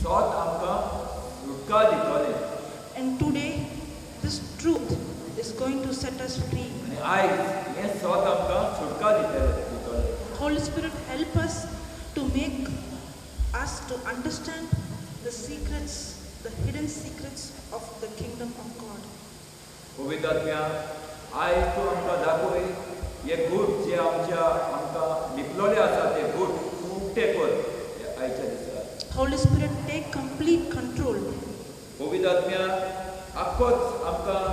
सत आमकां सुटका दितलें. And today, this truth is going to set us free. आनी आयज हें सत आमकां सुटका दितलें. Holy Spirit, help us to make us to understand the secrets, the hidden secrets of the kingdom of God. पवित्र आत्म्या, आयज तूं आमकां दाखय हे गूट जे आमच्या आमकां लिपलोले आसा ते गूट तूं उक्ते कर आयच्या दिसा. Holy Spirit, take complete control. पवित्र आत्म्या, आख्खोच आमकां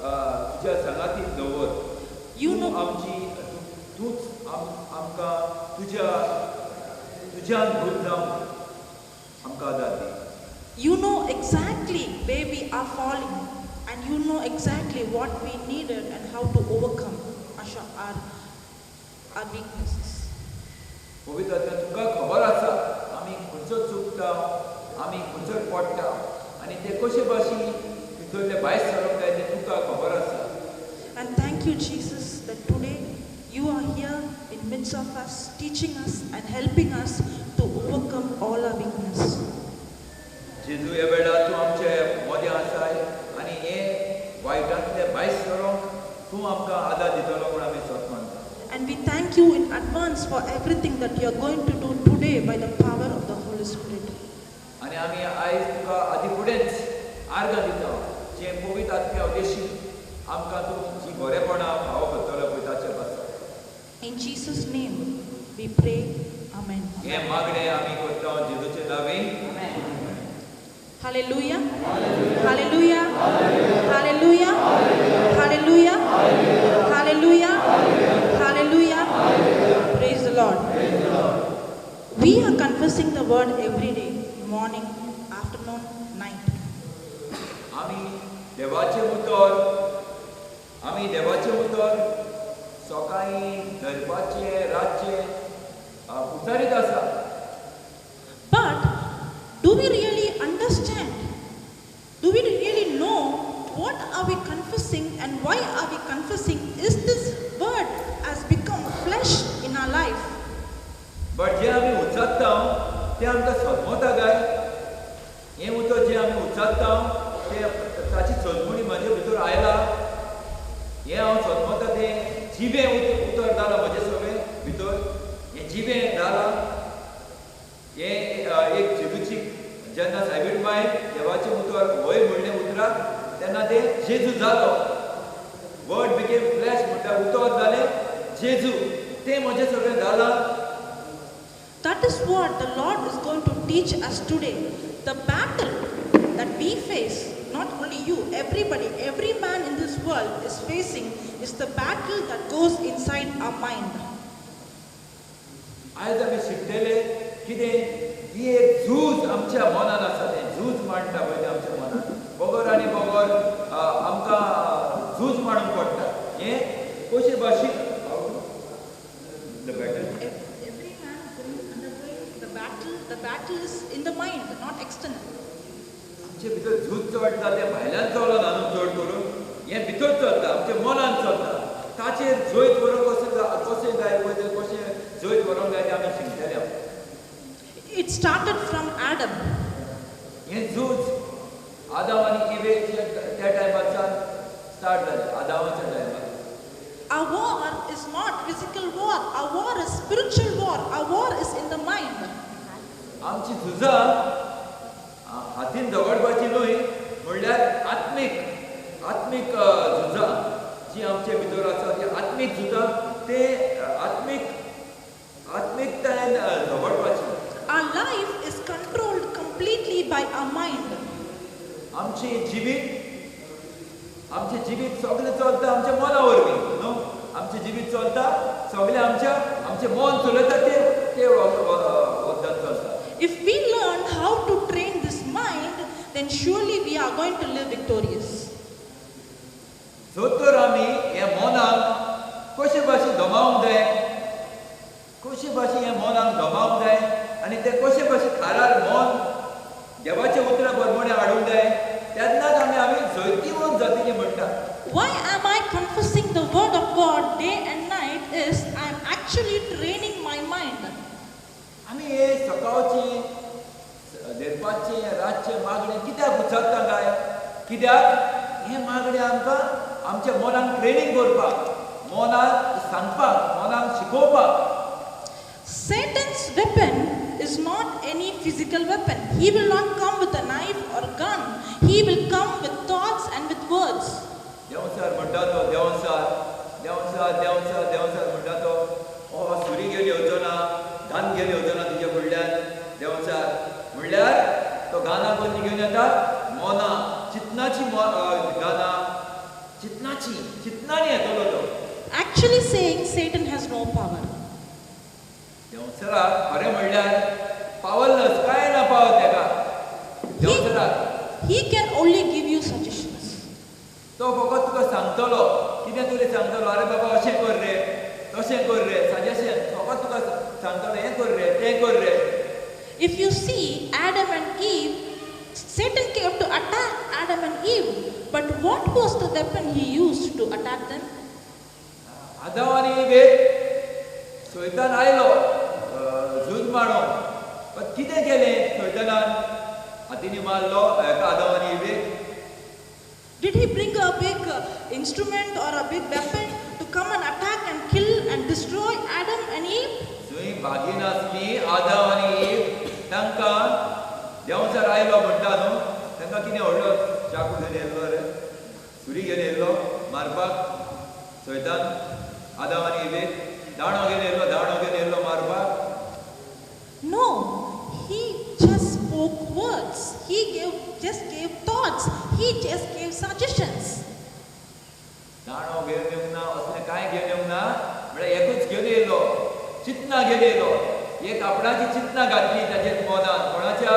तुज्या सांगातीन दवर. You know, आमची तूंच आमकां तुज्या तुज्यान भूल जावन आमकां आदार दी. You know exactly where we are falling, and you know exactly what we needed and how to overcome our weaknesses. पवित्र आत्म्या, तुका खबर आसा आमी खंयचो चुकता, आमी खंयचो पडटा आनी ते कशे भाशेन भितरले भायर सरोंक जाय तें तुका खबर आसा. And thank you, Jesus, that today you are here in midst of us, teaching us and helping us to overcome all our weakness. जेजू, ह्या वेळार तूं आमचे मदें आसाय आनी हे वायटांतले भायर सरोंक तूं आमकां आदार दितलो म्हूण आमी सत मानता. And we thank you in advance for everything that you are going to do today by the power of the Holy Spirit. आनी आमी आयज तुका आदी फुडेंच आर्गां दिता जें पवित्र आत्म्या उद्देशी आमकां तूं जी बरेपणां फावो करतलो पळय ताचे पासत. In Jesus' name we pray. Amen. हें मागणें आमी करता जेजूचे नांवे. Hallelujah. Hallelujah. Hallelujah. Hallelujah. Hallelujah. Hallelujah. Praise the Lord. We are confessing the word every day, morning, afternoon, night. आमी देवाचें उतर, आमी देवाचें उतर सकाळीं, दनपारचें, रातचें उच्चारीत आसा. But do we really understand? Do we really know what are we confessing and why are we confessing? Is this word has become flesh in our life? But जें आमी उच्चारता तें आमकां समजता काय? हें उतर जें आमी उच्चारता तें ताची चलमुणी म्हजे भितर आयला, हें हांव समजता तें जिवें उतर जालां म्हजें सगळें भितर, हें जिवें जालां. हें एक जेजूची जेन्ना सायबीण माय देवाचें उतर वय म्हणलें उतराक तेन्ना तें जेजू जालो. वर्ड बिकेम फ्लॅश म्हणटा उतर जालें जेजू, तें म्हजें सगळें जालां. That is what the Lord is going to teach us today. The battle that we face, not only you, everybody, every man in this world is facing, is the battle that goes inside our mind. आयज आमी शिकतले कितें? ही एक झूज आमच्या मनान आसा, तें झूज मांडटा पळय तें आमच्या मनान बगर आनी बगर आमकां झूज मांडूंक पडटा. हें कशे भाशेन the battle? Every man going undergoing the battle, the battle is in the mind, not external. आमचे भितर झूज चलता तें भायल्यान चलना न्हू चड करून, हें भितर चलता, आमच्या मनान चलता. ताचेर जैत व्हरूंक कशें कशें जाय पळय तें कशें जैत व्हरूंक जाय तें आमी शिकतले. It started from Adam. हें झूज आदाम आनी इवेच्या त्या टायमाच्यान स्टार्ट जालें, आदामाच्या टायमार. Our war is not physical war. Our war is spiritual war. Our war is in the mind. आमची झुजां हातीन झगडपाची न्हय, म्हणल्यार आत्मीक आत्मीक झुजां जी आमचे भितर आसा ती आत्मीक झुजां, ते आत्मीक आत्मीकतायेन झगडपाची. Our life is controlled completely by our mind. आमचें जिवीत सगळें चलता आमच्या मना वरवीं न्हू. आमचें जिवीत चलता सगळें आमच्या आमचें मन चलयता ते ते वखदान चलता. If we learn how to train this mind, then surely we are going to live victorious. जर तर आमी ह्या मनाक कशे भाशेन दमावंक जाय, कशे भाशेन ह्या मनाक दमावंक जाय आनी तें कशे भाशेन थारार मन देवाच्या उतरा प्रमाणे हाडूंक जाय, तेन्नाच आमी आमी जैतिवंत जातली म्हणटा. Why am I confessing the word of God day and night is I am actually training my mind. आमी हे सकाळची दनपारचें रातचें मागणें कित्याक उच्चारता काय? कित्याक हें मागणें आमकां आमच्या मनाक ट्रेनींग करपाक, मनाक सांगपाक, मनाक शिकोवपाक. Satan's weapon is not any physical weapon. He will not come with a knife or gun. He will come with thoughts and with words. देंवचार म्हणटा तो, देंवचार देंवचार देंवचार देंवचार म्हणटा तो, ओ सुरी घेवन येवचो ना, गान घेवन येवचो ना तुज्या फुडल्यान. देंवचार म्हणल्यार तो गाना कोण घेवन येता? मोना, चिंतनाची गाना, चिंतनाची, चिंतनांनी येतलो तो. Actually saying Satan has no power. देंवचाराक खरें म्हणल्यार पावरलेस, कांय ना पावर तेका. देंवचाराक He can only give you suggestions. तो फकत तुका सांगतलो, कितें तरी सांगतलो, अरे बाबा अशें कर रे, तशें कर रे, सजेशन फकत तुका सांगतलो, हें कर रे, तें कर रे. If you see Adam and Eve, Satan came to attack Adam and Eve. But what was the weapon he used to attack them? आदाव आनी इवेक सैतान आयलो झूज मांडूंक, पण कितें केलें सैतानान? हातींनी मारलो आदाव आनी इवेक. Did he bring a big instrument or a big weapon to come and attack and kill and destroy Adam and Eve? जंय भागी नासली आदाव आनी इव, तांकां देंवचार आयलो म्हणटा न्हू, तांकां कितें व्हडलो चाकू घेवन येयल्लो रे, सुरी घेवन येयल्लो मारपाक सैतान आदाव आनी इवेक? दांडो घेवन येयल्लो, दांडो घेवन येयल्लो मारपाक? No, he just spoke words. He just gave thoughts. He just gave suggestions. दांडो घेवन येवंक ना, असलें कांय घेवन येवंक ना, म्हळ्यार एकूच घेवन येयलो, चिंतनां घेवन येयलो. एक आपणाची चिंतनां घातली ताचे मनान, कोणाच्या?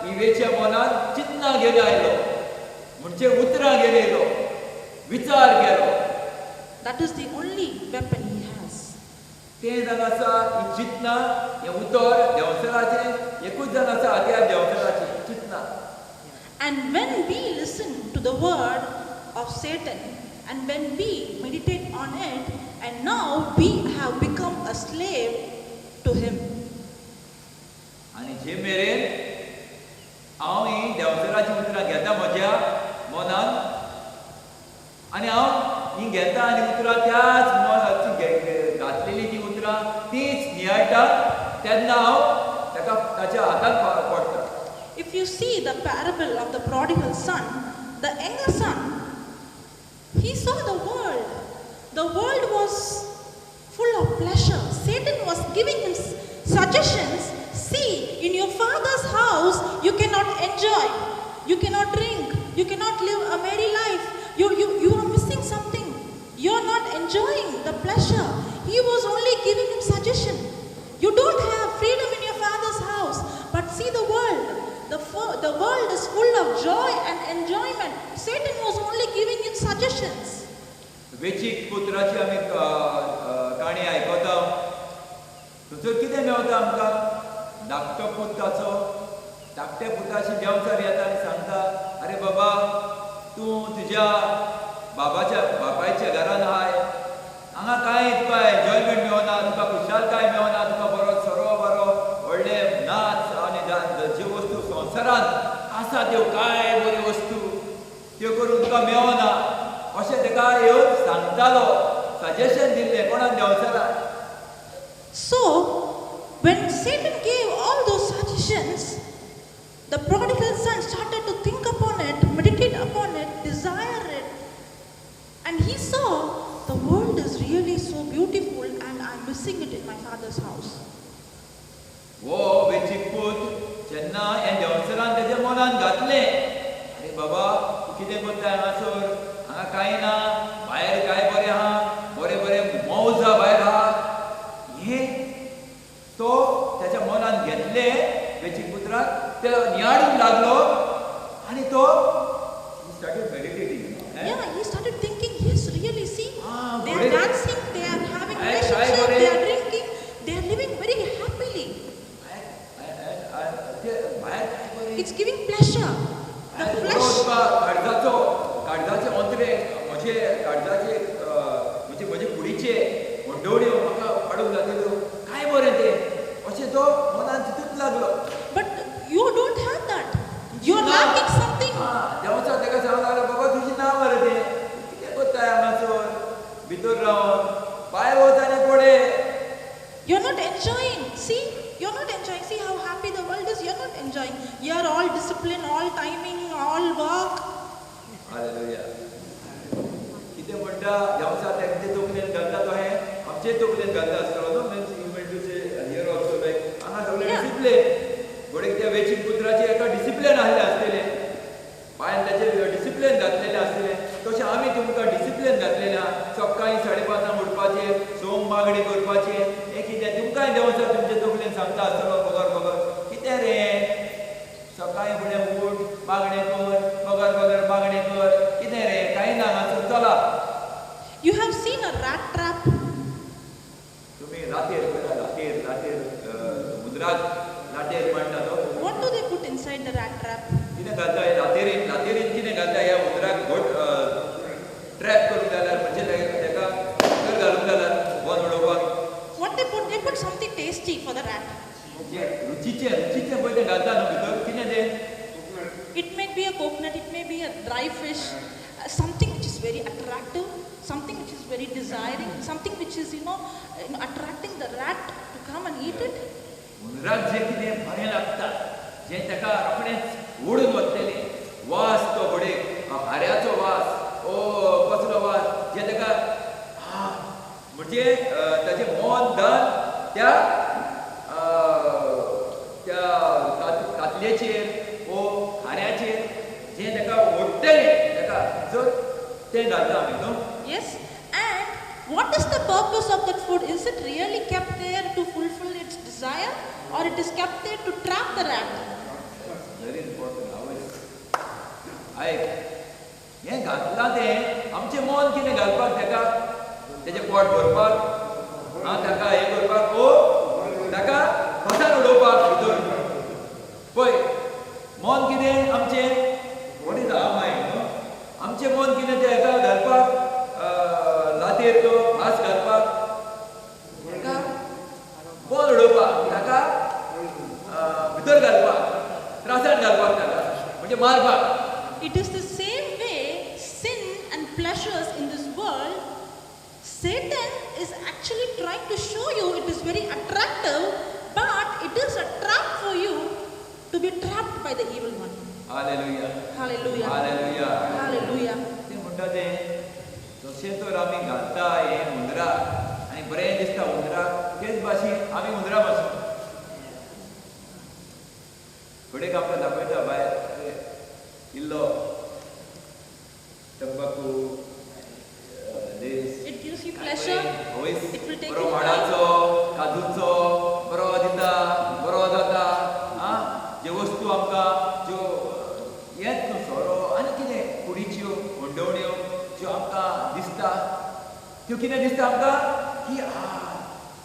इवेच्या मनान चिंतनां घेवन आयलो, म्हणजे उतरां घेवन येयलो, विचार केलो. That is the only weapon he has. तें जावन आसा ही चिंतनां, हें उतर देंवचाराचें एकूच जावन आसा हत्यार देंवचाराचें चिंतनां. And when we listen to the word of Satan and when we meditate on it, and now we have become a slave to him. आनी जे मेरेन हांव ही देंवचाराचीं उतरां घेता म्हज्या मनान, आनी हांव ही घेता आनी उतरां त्याच घातलेली ती उतरां तीच नियाळटा, तेन्ना हांव ताका ताच्या हातान पडटा. If you see the parable of the prodigal son, the younger son, he saw the world. The world was full of pleasure. Satan was giving him suggestions. See, in your father's house, you cannot enjoy, you cannot drink, you cannot live a merry life. You are missing something. You are not enjoying the pleasure. He was only giving him suggestion. You don't have freedom in your father's house, but see the world. The world is full of joy and enjoyment. Satan was only giving him suggestions. वेचीक पुत्राची आमी काणी आयकता, थंयसर कितें मेवता आमकां? धाकटो पूत ताचो, धाकट्या पुताशी देंवचार येता आनी सांगता, अरे बाबा तूं तुज्या बाबाच्या बापायच्या घरान आहाय, हांगा कांय तुका एन्जॉयमेंट मेवना, तुका खुशालकाय मेवना, तुका बरो सोरो बरो व्हडले नाच आनी ज्यो वस्तू संवसारांत आसा त्यो कांय बऱ्यो वस्तू त्यो करून तुका मेवना, अशें ताका येवन सांगतालो, सजेशन दिल्लें कोणाक? देंवचारान. So, when Satan gave all those suggestions, the prodigal son started to think upon it, meditate upon it, desire it, and he saw the world is really so beautiful and I'm missing it in my father's house. वो वेचीक पूत जेन्ना हें देंवचारान तेज्या मनान घातलें, अरे बाबा तूं कितें करता हांगासर, हांगा कांय ना, भायर कांय बरें आहा, बरें बरें मौज भायर आहा, हें तो त्याच्या मनान घेतलें वेचीक पुत्राक, ते नियाळूंक लागलो आनी तो started meditating. Yeah, he started thinking, yes, really, see, they are dancing, they are having relationship, they are drinking, they are living very happily. It's giving pleasure. The flesh. काळजाचो काळजाचे अंतरे म्हजे काळजाचे म्हणजे म्हजे कुडीचे मंडवड्यो म्हाका पाडूंक जातल्यो, काय बरें तें, अशें तो मनान चिंतूंक लागलो. But you don't have that. enjoying. See, you're not enjoying. See how happy the world is. You're not enjoying. You're all discipline, all timing, all work. Hallelujah. कितें म्हणटा देवसा तेंचे तकलेन घालता तो हें आमचे तकलेन घालता आसतलो न्हू means you mean to say here also like हांगा सगळें डिसिप्लीन घोडेक त्या वेचीक पुत्राचें एका डिसिप्लीन आहलें आसतलें बायन ताचें डिसिप्लीन घातलेलें आसतलें तशें आमी तुमकां डिसिप्लीन घातलेलें आहा सकाळीं 5:30 उठपाचें सोम मागणी करपाचें हें कितें तुमकांय देवसा तुमचे तकलेन सांगता आसतलो बगर बगर कितें रे सकाळीं फुडें उठ मागणें कर बगर बगर मागणें कर कितें रे कांय ना हांगासर चला. You have seen a rat trap. तुम्ही लातेर लातेर लातेर मुद्राक लातेर म्हणटा तो. What do they put inside the rat trap? कितें घालता हे लातेरीन लातेरीन कितें घालता ह्या उंदराक घट ट्रॅप करूंक जाल्यार म्हणजे ताका उदक घालूंक जाल्यार बंद उडोवपाक. What they put? They put something tasty for the rat. रुचीचें रुचीचें पळय तें घालता न्हू भितर कितें तें? It may be a coconut, it may be a dry fish, something which is very attractive, something which is very desiring, something which is you know attracting the rat to come and eat it. उंदराक जें कितें बरें लागता जें ताका रोखडेंच ओडून वतलें वास तो घोडेक खाऱ्याचो वास ओ कसलो वास जें ताका म्हणजे ताचें मन धन त्या त्या कातलेचेर ओ खाऱ्याचेर जें ताका ओडटलें ताका जर तें घालता आमी न्हू. Yes, and what is the purpose of that food? Is it really kept there to fulfill its desire, or it is kept there to trap the rat? Very important. आयक हें घातलां तें आमचें मन कितें घालपाक ताका तेजें पोट भरपाक आं ताका हें करपाक ओ ताका फसान उडोवपाक भितर पळय मन कितें आमचें what is our mind न्हू आमचें मन कितें तें हेका घालपाक लातेर तो फास घालपाक ताका बॉल उडोवपाक ताका भितर घालपाक त्रासान घालपाक ताका म्हणजे मारपाक. It is the same way sin and pleasures in this world, Satan is actually trying to show you it is very attractive, but it is a trap for you to be trapped by the evil one. Hallelujah. Hallelujah. Hallelujah. Hallelujah. तें म्हणटा तें जशें तर आमी घालता हें हुंदराक आनी बरें दिसता हुंदराक तेच भाशेन आमी हुंदरा भाशेन घडयेक आमकां दाखयता भायर इल्लो तंबाकू this. It gives you pleasure. It will take बरो you माडाचो काजूचो बरो दिता बरो जाता आं ज्यो वस्तू आमकां ज्यो येत न्हू सोरो आनी कितें कुडीच्यो होंडवण्यो ज्यो आमकां दिसता त्यो कितें दिसता आमकां की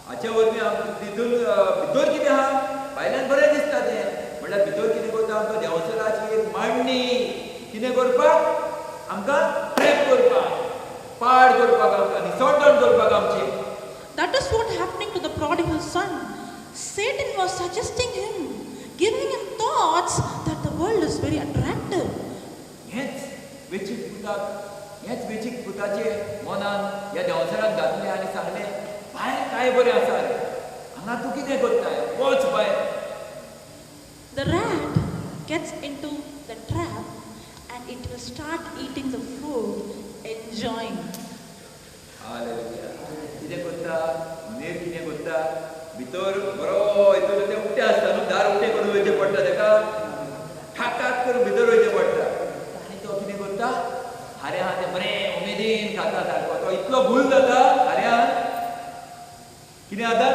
हाचे वरवीं तितून भितर कितें आहा भायल्यान बरें दिसता तें म्हणल्यार भितर कितें करता आमकां देवसराची एक मांडणी कितें करपाक आमकां ट्रॅप करपाक पाड करपाक आमकां निसणटण करपाक आमचें. That is what happening to the prodigal son. Satan was suggesting him, giving him thoughts that the world is very attractive. हेंच वेचीक पुताक हेंच वेचीक पुताचे मनान ह्या देवसराक घातलें आनी सांगलें भायर काय बरें आसा रे हांगा तूं कितें करताय वच भायर. The rat gets into the trap and it will start eating the food, enjoying. Hallelujah. कितें करता हुंदीर कितें करता भितर बरो हितून तें उकतें आसता न्हू दार उकतें करून वयचें पडटा ताका ठाक ठाक करून भितर वयचें पडटा आनी तो कितें करता खारें आहा तें बरें उमेदीन खाता सारको तो इतलो भूल जाता खाऱ्यान कितें जाता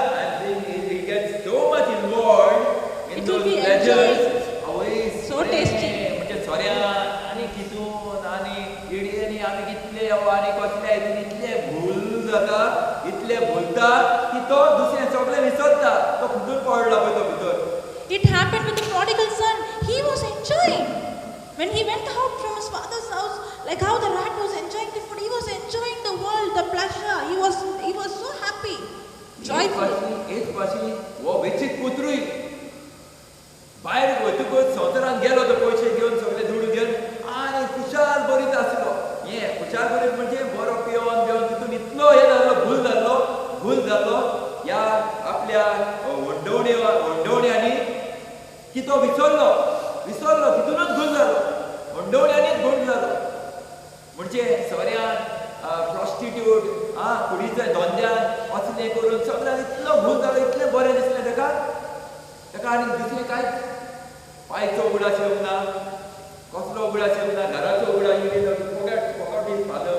he gets so much involved in It will those be pleasures. enjoyed. So tasty. म्हणजे सोऱ्यान आनी कितून आनी इडयेनी आमी कितले आनी कसले हितून इतले भूल जाता इतले भुलता की तो दुसरें सगळें विसरता तो खुदून पडला पळय तो भितर. It happened with the prodigal son. He was enjoying. When he went out from his father's house, like how the rat was enjoying the food, he was enjoying the world, the pleasure. He was so happy, joyful. हेच भाशेन हो वेचीक पुत्रूय भायर वतकच संवसारांत गेलो तो पयशे घेवन सगळे दुडू घेवन आनी खुशाल बरीत आसलो. हें खुशाल बरीत म्हणजे बरो पिवन बिवन तितून इतलो हें जाल्लो भूल जाल्लो भूल जाल्लो ह्या आपल्या उगडास येवंक ना, कसलो उगडास येवंक ना, घराचो उगडास येवंक, forgot his father,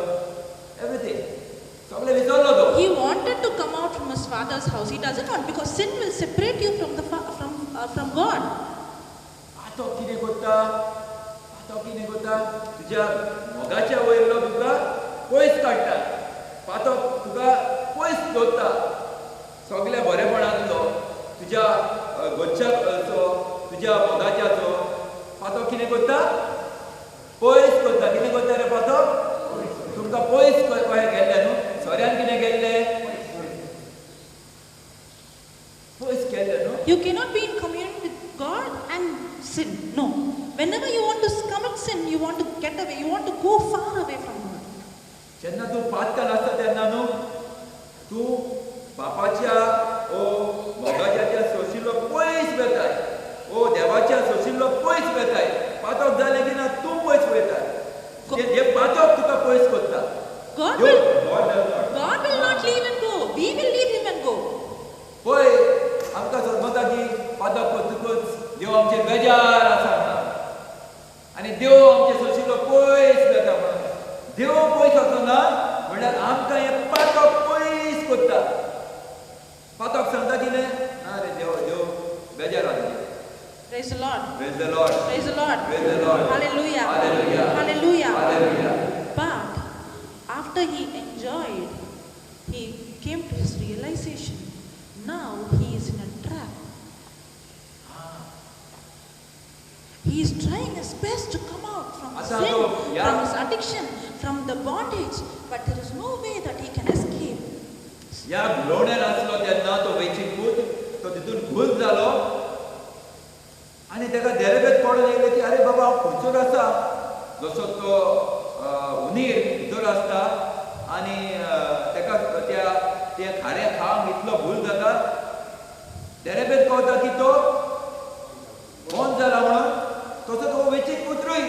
everything. सगळें विसरलो तो. He wanted to come out from his father's house. He doesn't want, because sin will separate you from the from God. पातक कितें करता? पातक कितें करता? तुज्या मोगाच्या वयलो तुका पयस काडटा. पातक तुका पयस दवरता सगल्या बरेपणांतलो, तुज्या गोच्याचो, तुज्या मोगाच्याचो. पातक कितें करता? पयस करता. कितें करता रे पातक? तुमकां पयस कशें गेल्लें न्हू? सोऱ्यान कितें गेल्लें? पयस केल्लें न्हू? You cannot be in communion with God and sin. No. Whenever you want to commit sin, you want to get away, you want to go far away from God. जेन्ना तूं पातकान आसता तेन्ना न्हू तूं बापाच्या ओ मोगाच्या त्या सोशिल्लो पयस वेताय, ओ देवाच्या सोशिल्लो पयस वेताय. पातक जालें की ना तूं पयस वयताय. हे पातक तुका पयस करता. God will not leave and go. We will leave him and go. पळय आमकां समजता की पातक करतकूच देव आमचेर बेजार आसा आनी देव आमचे सोशिल्लो पयस वेता म्हणून. देव पयस वचना म्हणल्यार आमकां हें पातक पयस करता. पातक सांगता कितें? ना रे देव, देव बेजार आसा. Praise the Lord. Praise the Lord. Praise the Lord. Praise the Lord. Hallelujah. Hallelujah. Hallelujah. Hallelujah. But after he enjoyed, he came to his realization. Now he is in a trap. He is trying his best to come out from sin, from his addiction, from the bondage, but there is no way that he can escape. ह्या भुलोवण्यान आसलो तेन्ना तो वेचीक पूत तो तितून घुल जालो आनी ताका देरेबेत पडून येयलें की अरे बाबा हांव खंयसर आसा. जसो तो हुनीर भितर आसता आनी ताका त्या ते खारें खावंक इतलो भूल जाता, देरेबेत कळटा की तो बंद जाला म्हणून. तसो तो वेचीक पुत्रूय,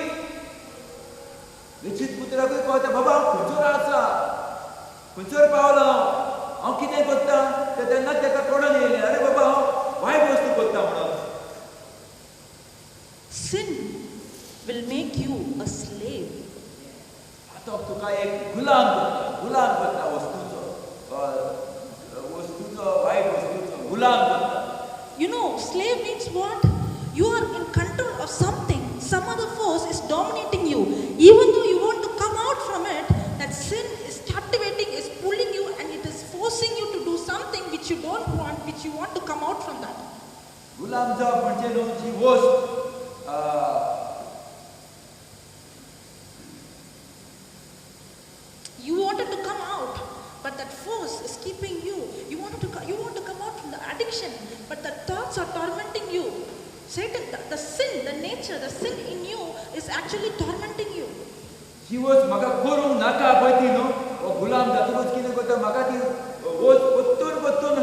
वेचीक पुत्राकूय कळटा बाबा हांव खंयसर आसा, खंयसर पावलो हांव, हांव कितें करता तें तेन्नाच ताका कळून येयलें अरे बाबा हांव वायट वस्तू करता म्हणून. Sin will make you a slave. पातक तुका एक गुलाम करता, गुलाम करता वस्तूचो, वस्तूचो, वायट वस्तूचो गुलाम करता. You know, slave means what? You are in control of something. Some other force is dominating you. Even though you want to come out from it, that sin is captivating, is pulling you, and it is forcing you to do something which you don't want, which you want to come out from that. गुलाम जावप म्हणजे न्हू जी वस्त you wanted to come out, but that force is keeping you. You want to come out from the addiction, but the thoughts are tormenting you. Satan, the sin, the nature, the sin in you is actually tormenting you. जी वस्त म्हाका करूंक नाका पळय ती न्हू, हो गुलाम जातकूच कितें करता म्हाका ती वस्त परतून परतून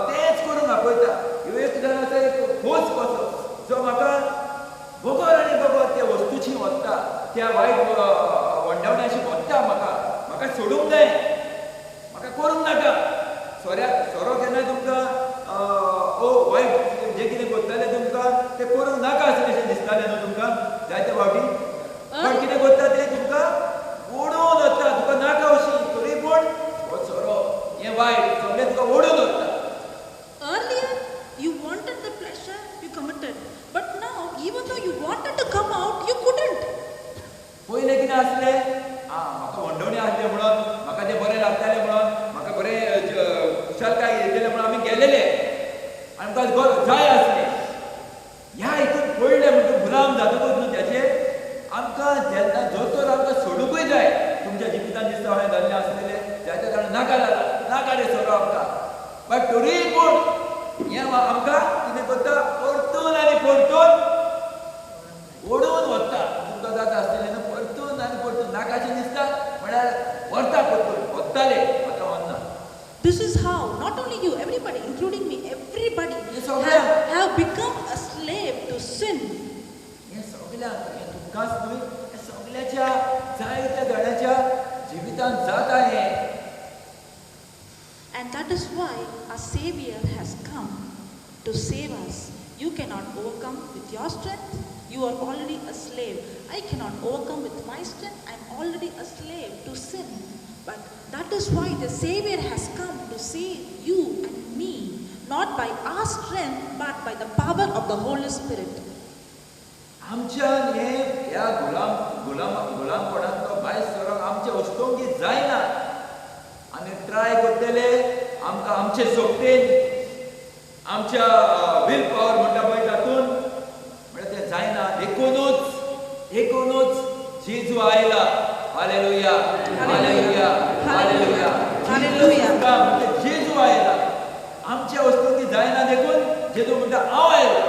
तेंच करूंक आपयता. ह्यो एक जावन आसा एक फोर्स कसो जो म्हाका बगर आनी बगर त्या वस्तूची वता, त्या वायट वंडावण्याशी वता. म्हाका म्हाका सोडूंक जाय, म्हाका करूंक नाका. सोऱ्याक सोरो केन्ना तुमकां ओ वायट जें कितें करतालें तुमकां तें करूंक नाका आसलें दिसतालें न्हू तुमकां जायते फावटी. पण कितें करता तें तुमकां ओडून वता, तुका नाका अशी तरी पूण हो सोरो हें वायट सगळें तुका ओडून वता. Earlier you wanted the pleasure, you committed, but now even though you wanted to come out, you couldn't. पयलें कितें आसलें, आं म्हाका वंडवणी आसलें म्हणून, म्हाका तें बरें लागतालें म्हणून, म्हाका बरें खुशालकाय येतलें म्हणून आमी गेलेले आनी आमकां जाय आसलें. ह्या हितून पडलें म्हणटकूच गुलाम जातकूच न्हू ताचेर आमकां जेन्ना जोतर आमकां सोडूंकूय जाय. तुमच्या जिवितान दिसता हांवें जाल्लें आसलेलें जायते जाणां नाका जाला, नाका रे सोरो आमकां, बट तरीय पूण हें आमकां कितें करता परतून आनी परतून ओडून वता. तुमकां जाता आसतलें न्हू परतून आनी परतून नाकाशें दिसता म्हळ्यार व्हरता परतून, वताले आतां वचना. This is how not only you, everybody, including me, everybody have become a slave to sin. हें सगळ्यांक, हें तुमकांच न्हय, हें सगळ्याच्या जायत्या जाणांच्या जिवितांत जाता हें. And that is why our Savior has come to save us You cannot overcome with your strength. You are already a slave. I cannot overcome with my strength. I am already a slave to sin. But that is why the Savior has come to save you and me, not by our strength, but by the power of the Holy Spirit. आमच्यान हे ह्या गुलाम गुलाम गुलामपणांतलो भायर सरोंक आमचे वस्तोंगी जायना. आमी try करतले आमकां आमचे सोबतेन आमच्या will power म्हणटा पळय तातूंत म्हळ्यार तें जायना. देखूनच देखूनच जेजू आयला. Hallelujah, hallelujah, hallelujah, hallelujah. म्हणजे जेजू आयला. आमच्या वस्तूंनी जायना देखून जेजू म्हणटा हांव आयला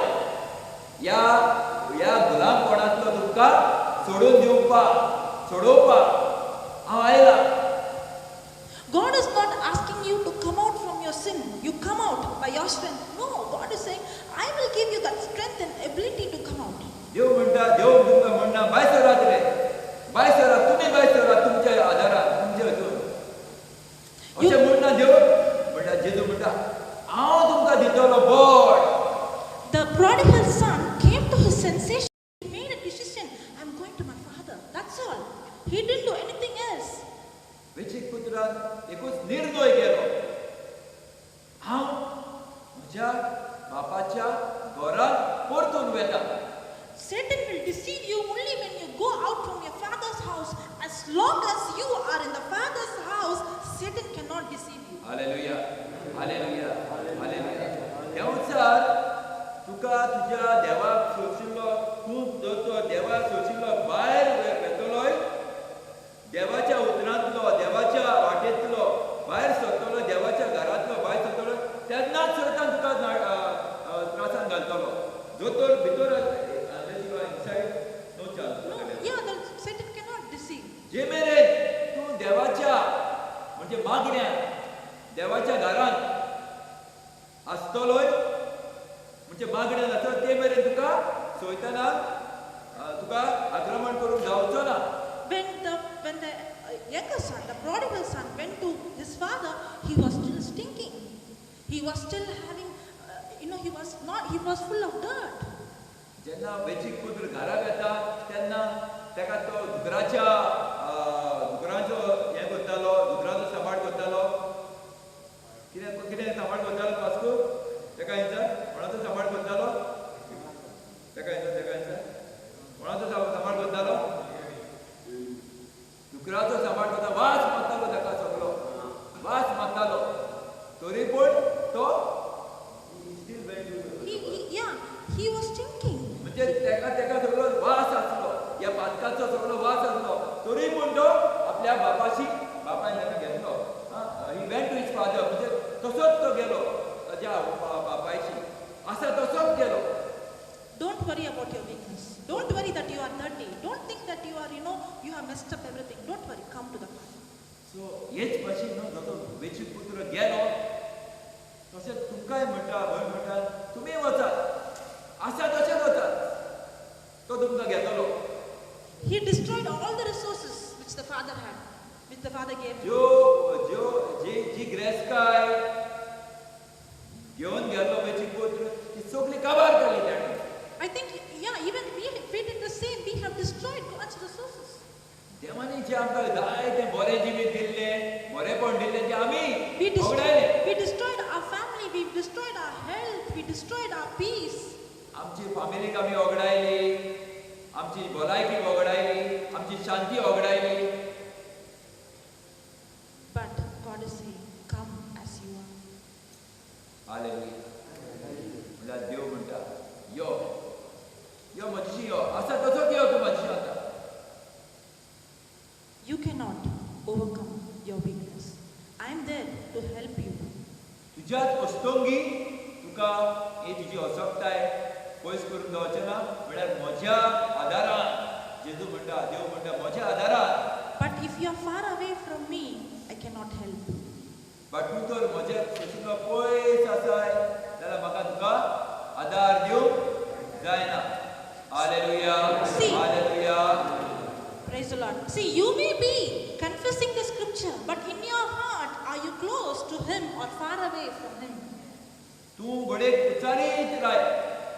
ह्या ह्या गुलामपणांतलो तुमकां सोडून दिवपाक, सोडोवपाक हांव आयला. God is not asking you to come out from your sin. You come out by your strength. No, God is saying, I will give you that strength and ability to come out. देव म्हणटा, देव तुमकां म्हणना भायर सरात रे, भायर सरात, तुमी भायर सरात तुमच्या आदारान, तुमच्या हितून. अशें म्हणना देव. म्हणटा जेजू म्हणटा हांव तुमकां दितलो बळ. The prodigal son came to his sensation. He made a decision. I'm going to my father. That's all. He didn't do anything else. वेचीक पुत्रान एकूच निर्णय केलो, हांव म्हज्या बापाच्या घरांत परतून वेता. Satan will deceive you only when you go out from your father's house. As long as you are in the father's house, Satan cannot deceive you. Hallelujah, hallelujah, hallelujah. Devchar तुका तुज्या देवाक सोशिल्लो, तूं जर तो देवाक सोशिल्लो भायर वेतलोय, देवाच्या उतरांतलो, देवाच्या वाटेंतलो भायर सरतलो, देवाच्या घरांतलो भायर सरतलो, तेन्नाच सैतान तुका त्रासान घालतलो. जो तर भितर inside no chance. No, yeah, the Satan cannot deceive. जे मेरेन तूं देवाच्या म्हणजे मागण्यान देवाच्या घरांत आसतलोय, म्हणजे मागण्यान आसतलो, ते मेरेन तुका सैतानाक तुका आक्रमण करूंक जावचो ना. When the younger son, the prodigal son, went to his father, he was still stinking. He was still having, he was not, he was full of dirt. जेन्ना वेचीक पुत्र घराक येता तेन्ना ताका तो दुकराच्या दुकरांचो हें करतालो, दुकरांचो सांबाळ करतालो. कितें कितें सांबाळ करतालो वास्को? ताका विचार, कोणाचो सांबाळ करतालो? ताका विचार, ताका विचार, कोणाचो सांबाळ करतालो? दुकराचो सांबाळ करता. वास मारतालो ताका, सगलो वास मारतालो. तरी पूण तो still went to Yeah, he was stinking. म्हणजे ताका ताका सगलो वास आसलो, ह्या पातकाचो सगलो वास आसलो, तरी पूण तो आपल्या बापाशी, बापायन ताका घेतलो. He went to his father, म्हणजे तसोच तो गेलो ताज्या बापायशी, आसा तसोच गेलो. Don't worry about your weakness. Don't worry that you are dirty. Don't think that you are, you have messed up everything. Don't worry. Come to the Father. So हेच भाशेन न्हू जसो वेचीक पुत्र गेलो तशें तुमकांय म्हणटा, भयण म्हणटा, तुमी वचात, आसा तशेंच वचात, तो तुमकां घेतलो. He destroyed all the resources which the father had, which the father gave him. ज्यो ज्यो जी जी ग्रेसकाय घेवन गेल्लो वेचीक पुत्र, ती सगळी काबार केली ताणें. I think, yeah, even we did the same. We have destroyed God's resources. देवानी जें आमकां जाय तें बरें जिवीत दिल्लें, बरेंपण दिल्लें, तें आमी We वगडायलें. destroyed, we destroyed our family, we destroyed our health, we destroyed our peace. आमची फामिलीक आमी वगडायली, आमची भलायकी वगडायली, आमची शांती वगडायली. But God is saying, come as you are. Hallelujah. म्हणल्यार देव म्हणटा, यो यो म्हज्याशी यो, आसा तसोच यो तूं म्हज्याशी आतां. You cannot overcome your weakness. I am there to help you. तुज्याच अस्तोंगी तुका ही तुजी असक्ताय पयस करूंक जावचें ना. म्हळ्यार म्हज्या आदारान, जेजू म्हणटा, देव म्हणटा, म्हज्या आदारान. But if you are far away from me, I cannot help. But तूं तर म्हज्या सोशिल्लो पयस आसाय जाल्यार म्हाका तुका आदार दिवंक जायना. Hallelujah, See. Hallelujah. Praise the Lord. See, you may be confessing the scripture, but in your heart, are you close to Him or far away from Him? तूं घडये उच्चारीत राय,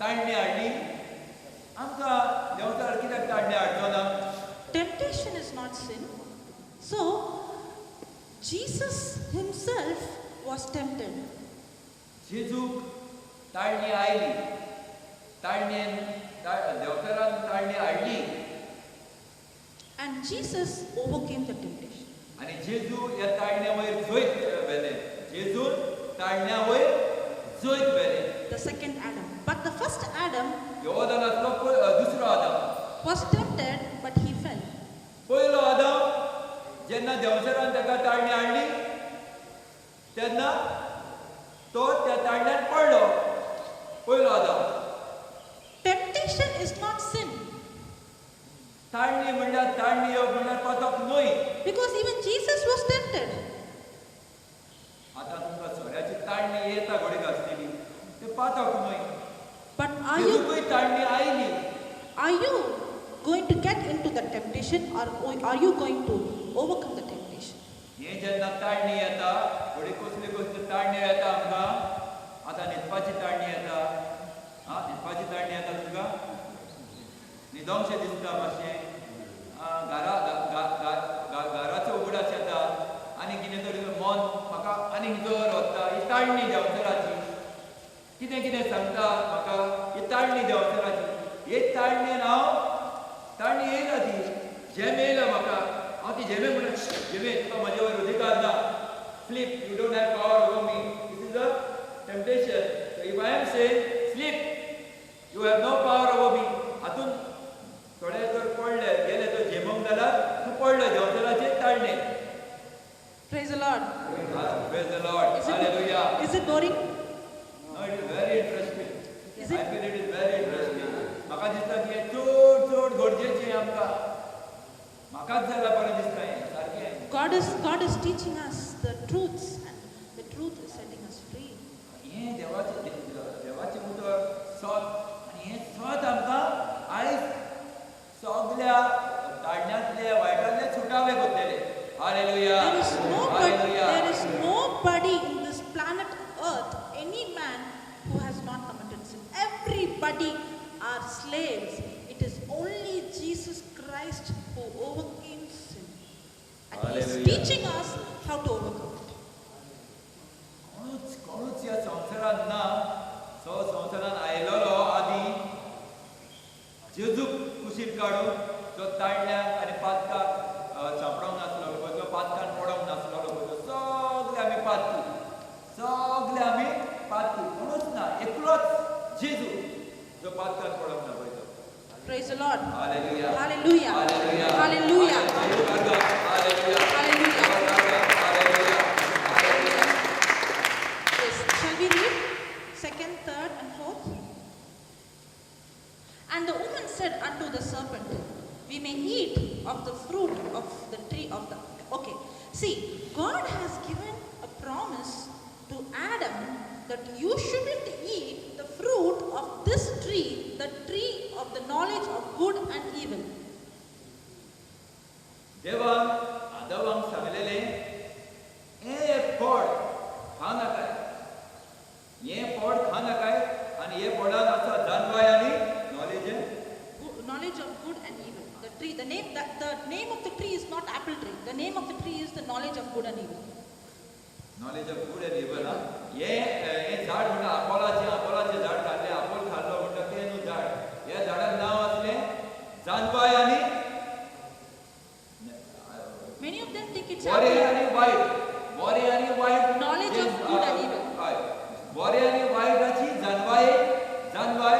ताळणी हाडली? आमकां देंवचार कित्याक ताळणी हाडचो ना? Temptation is not sin. So, Jesus himself was tempted. जेजूक ताळणी आयली, ताळणेन देंवचारान ताळणी हाडली. And Jesus overcame the temptation. आनी जेजू ह्या ताळण्या वयर जैत व्हेलें. जेजून ताळण्या वयर जैत व्हेलें. The second Adam. But the first Adam योदान आसलो दुसरो आदाम was tempted, but he fell. पयलो आदाम जेन्ना देंवचारान ताका ताळणी हाडली तेन्ना तो त्या ताळण्यान पडलो. पयलो आदाम. Temptation is not sin. ताळणी म्हणल्यार ताळणी येवप म्हणल्यार पातक न्हय. Because even Jesus was tempted. आतां तुमकां सोऱ्याची ताळणी येता घोडीक आसतली, ते पातक न्हय. But are you जेजूकूय ताळणी आयली. Are you going to get into the temptation or are you going to overcome the temptation? हे जेन्ना ताळणी येता घोडी कसली कसली ताळणी येता आमकां. आतां न्हिदपाची ताळणी येता. आं, न्हिदपाची ताळणी येता तुमकां? न्हिदोंकशें दिसता मातशें, घराचो उगडास येता आनी कितें तरी मन म्हाका आनी जोर वता. ही ताळणी देंवचाराची कितें कितें सांगता म्हाका. ही ताळणी देंवचाराची. हे ताळणेन हांव ताळणी येयला, ती झेम येयला म्हाका. हांव ती झेमे म्हणून झेमे तुका म्हजे वयर अधिकार ना. Sleep, you don't have power over me. This is a temptation. So if I am saying sleep, you have no power over me. हातून थोडे जर पडले गेले तर झेमोंक जाल्यार तूं पडलो देंवचाराचे ताळणे. Praise the Lord. Praise the Lord. Hallelujah. Is it boring? No, it is very interesting. Is it? I feel it is very interesting. म्हाका दिसता की हें चड चड गरजेचें आमकां. म्हाकाच जाल्यार बरें दिसता हें सारकें. God is teaching us the truths, and the truth is setting us free. हें देवाचें उतर सत, आनी हें सत आमकां आयज सगल्या ताळण्यांतले वायटांतले सुटावे करतले. Hallelujah. There is nobody in this planet Earth, any man who has not committed sin. Everybody are slaves. It is only Jesus Christ who overcame sin. And he is teaching us how to overcome it. कोणूच ह्या संवसारान ना. So संवसारान आयलेलो आदी जेजूक कुशीर काडून जो ताळण्याक आनी पातकाक सांपडोंक नासलो, जो पातकान पडोंक नासलो, सगळे आमी पातकी, सगळे आमी पातकी. कोणूच ना, एकलोच जेजू जो पातकान पडोंक ना पळय तो. Praise the Lord. Hallelujah. Hallelujah. Hallelujah. Hallelujah. Hallelujah. Hallelujah. Hallelujah. Yes. Shall we read second, third, and fourth? And the woman said unto the serpent, we may eat of the fruit of the tree of the... Okay. See, God has given a promise to Adam that you shouldn't eat the fruit of this tree, the tree of the knowledge of good and evil. देवान आदावांक सांगलेलें, हें फळ खा नाकाय, हें फळ खा नाकाय. आनी हे फळान आसा जानवाय आनी knowledge, knowledge of good and evil. The tree, the name of the tree is not apple tree. The name of the tree is the knowledge of good and evil. Knowledge of good and evil. हें झाड म्हणटा आपोलाचें, आपोलाचें झाड खाल्लें, आपोल खाल्लो म्हणटा तें न्हू झाड. ह्या झाडाक नांव आसलें जानवाय आनी Many of them think it's बरें आनी वायट. बरें आनी वायट, knowledge of good and evil. हय, बरें आनी वायटाची जानवाय, जानवाय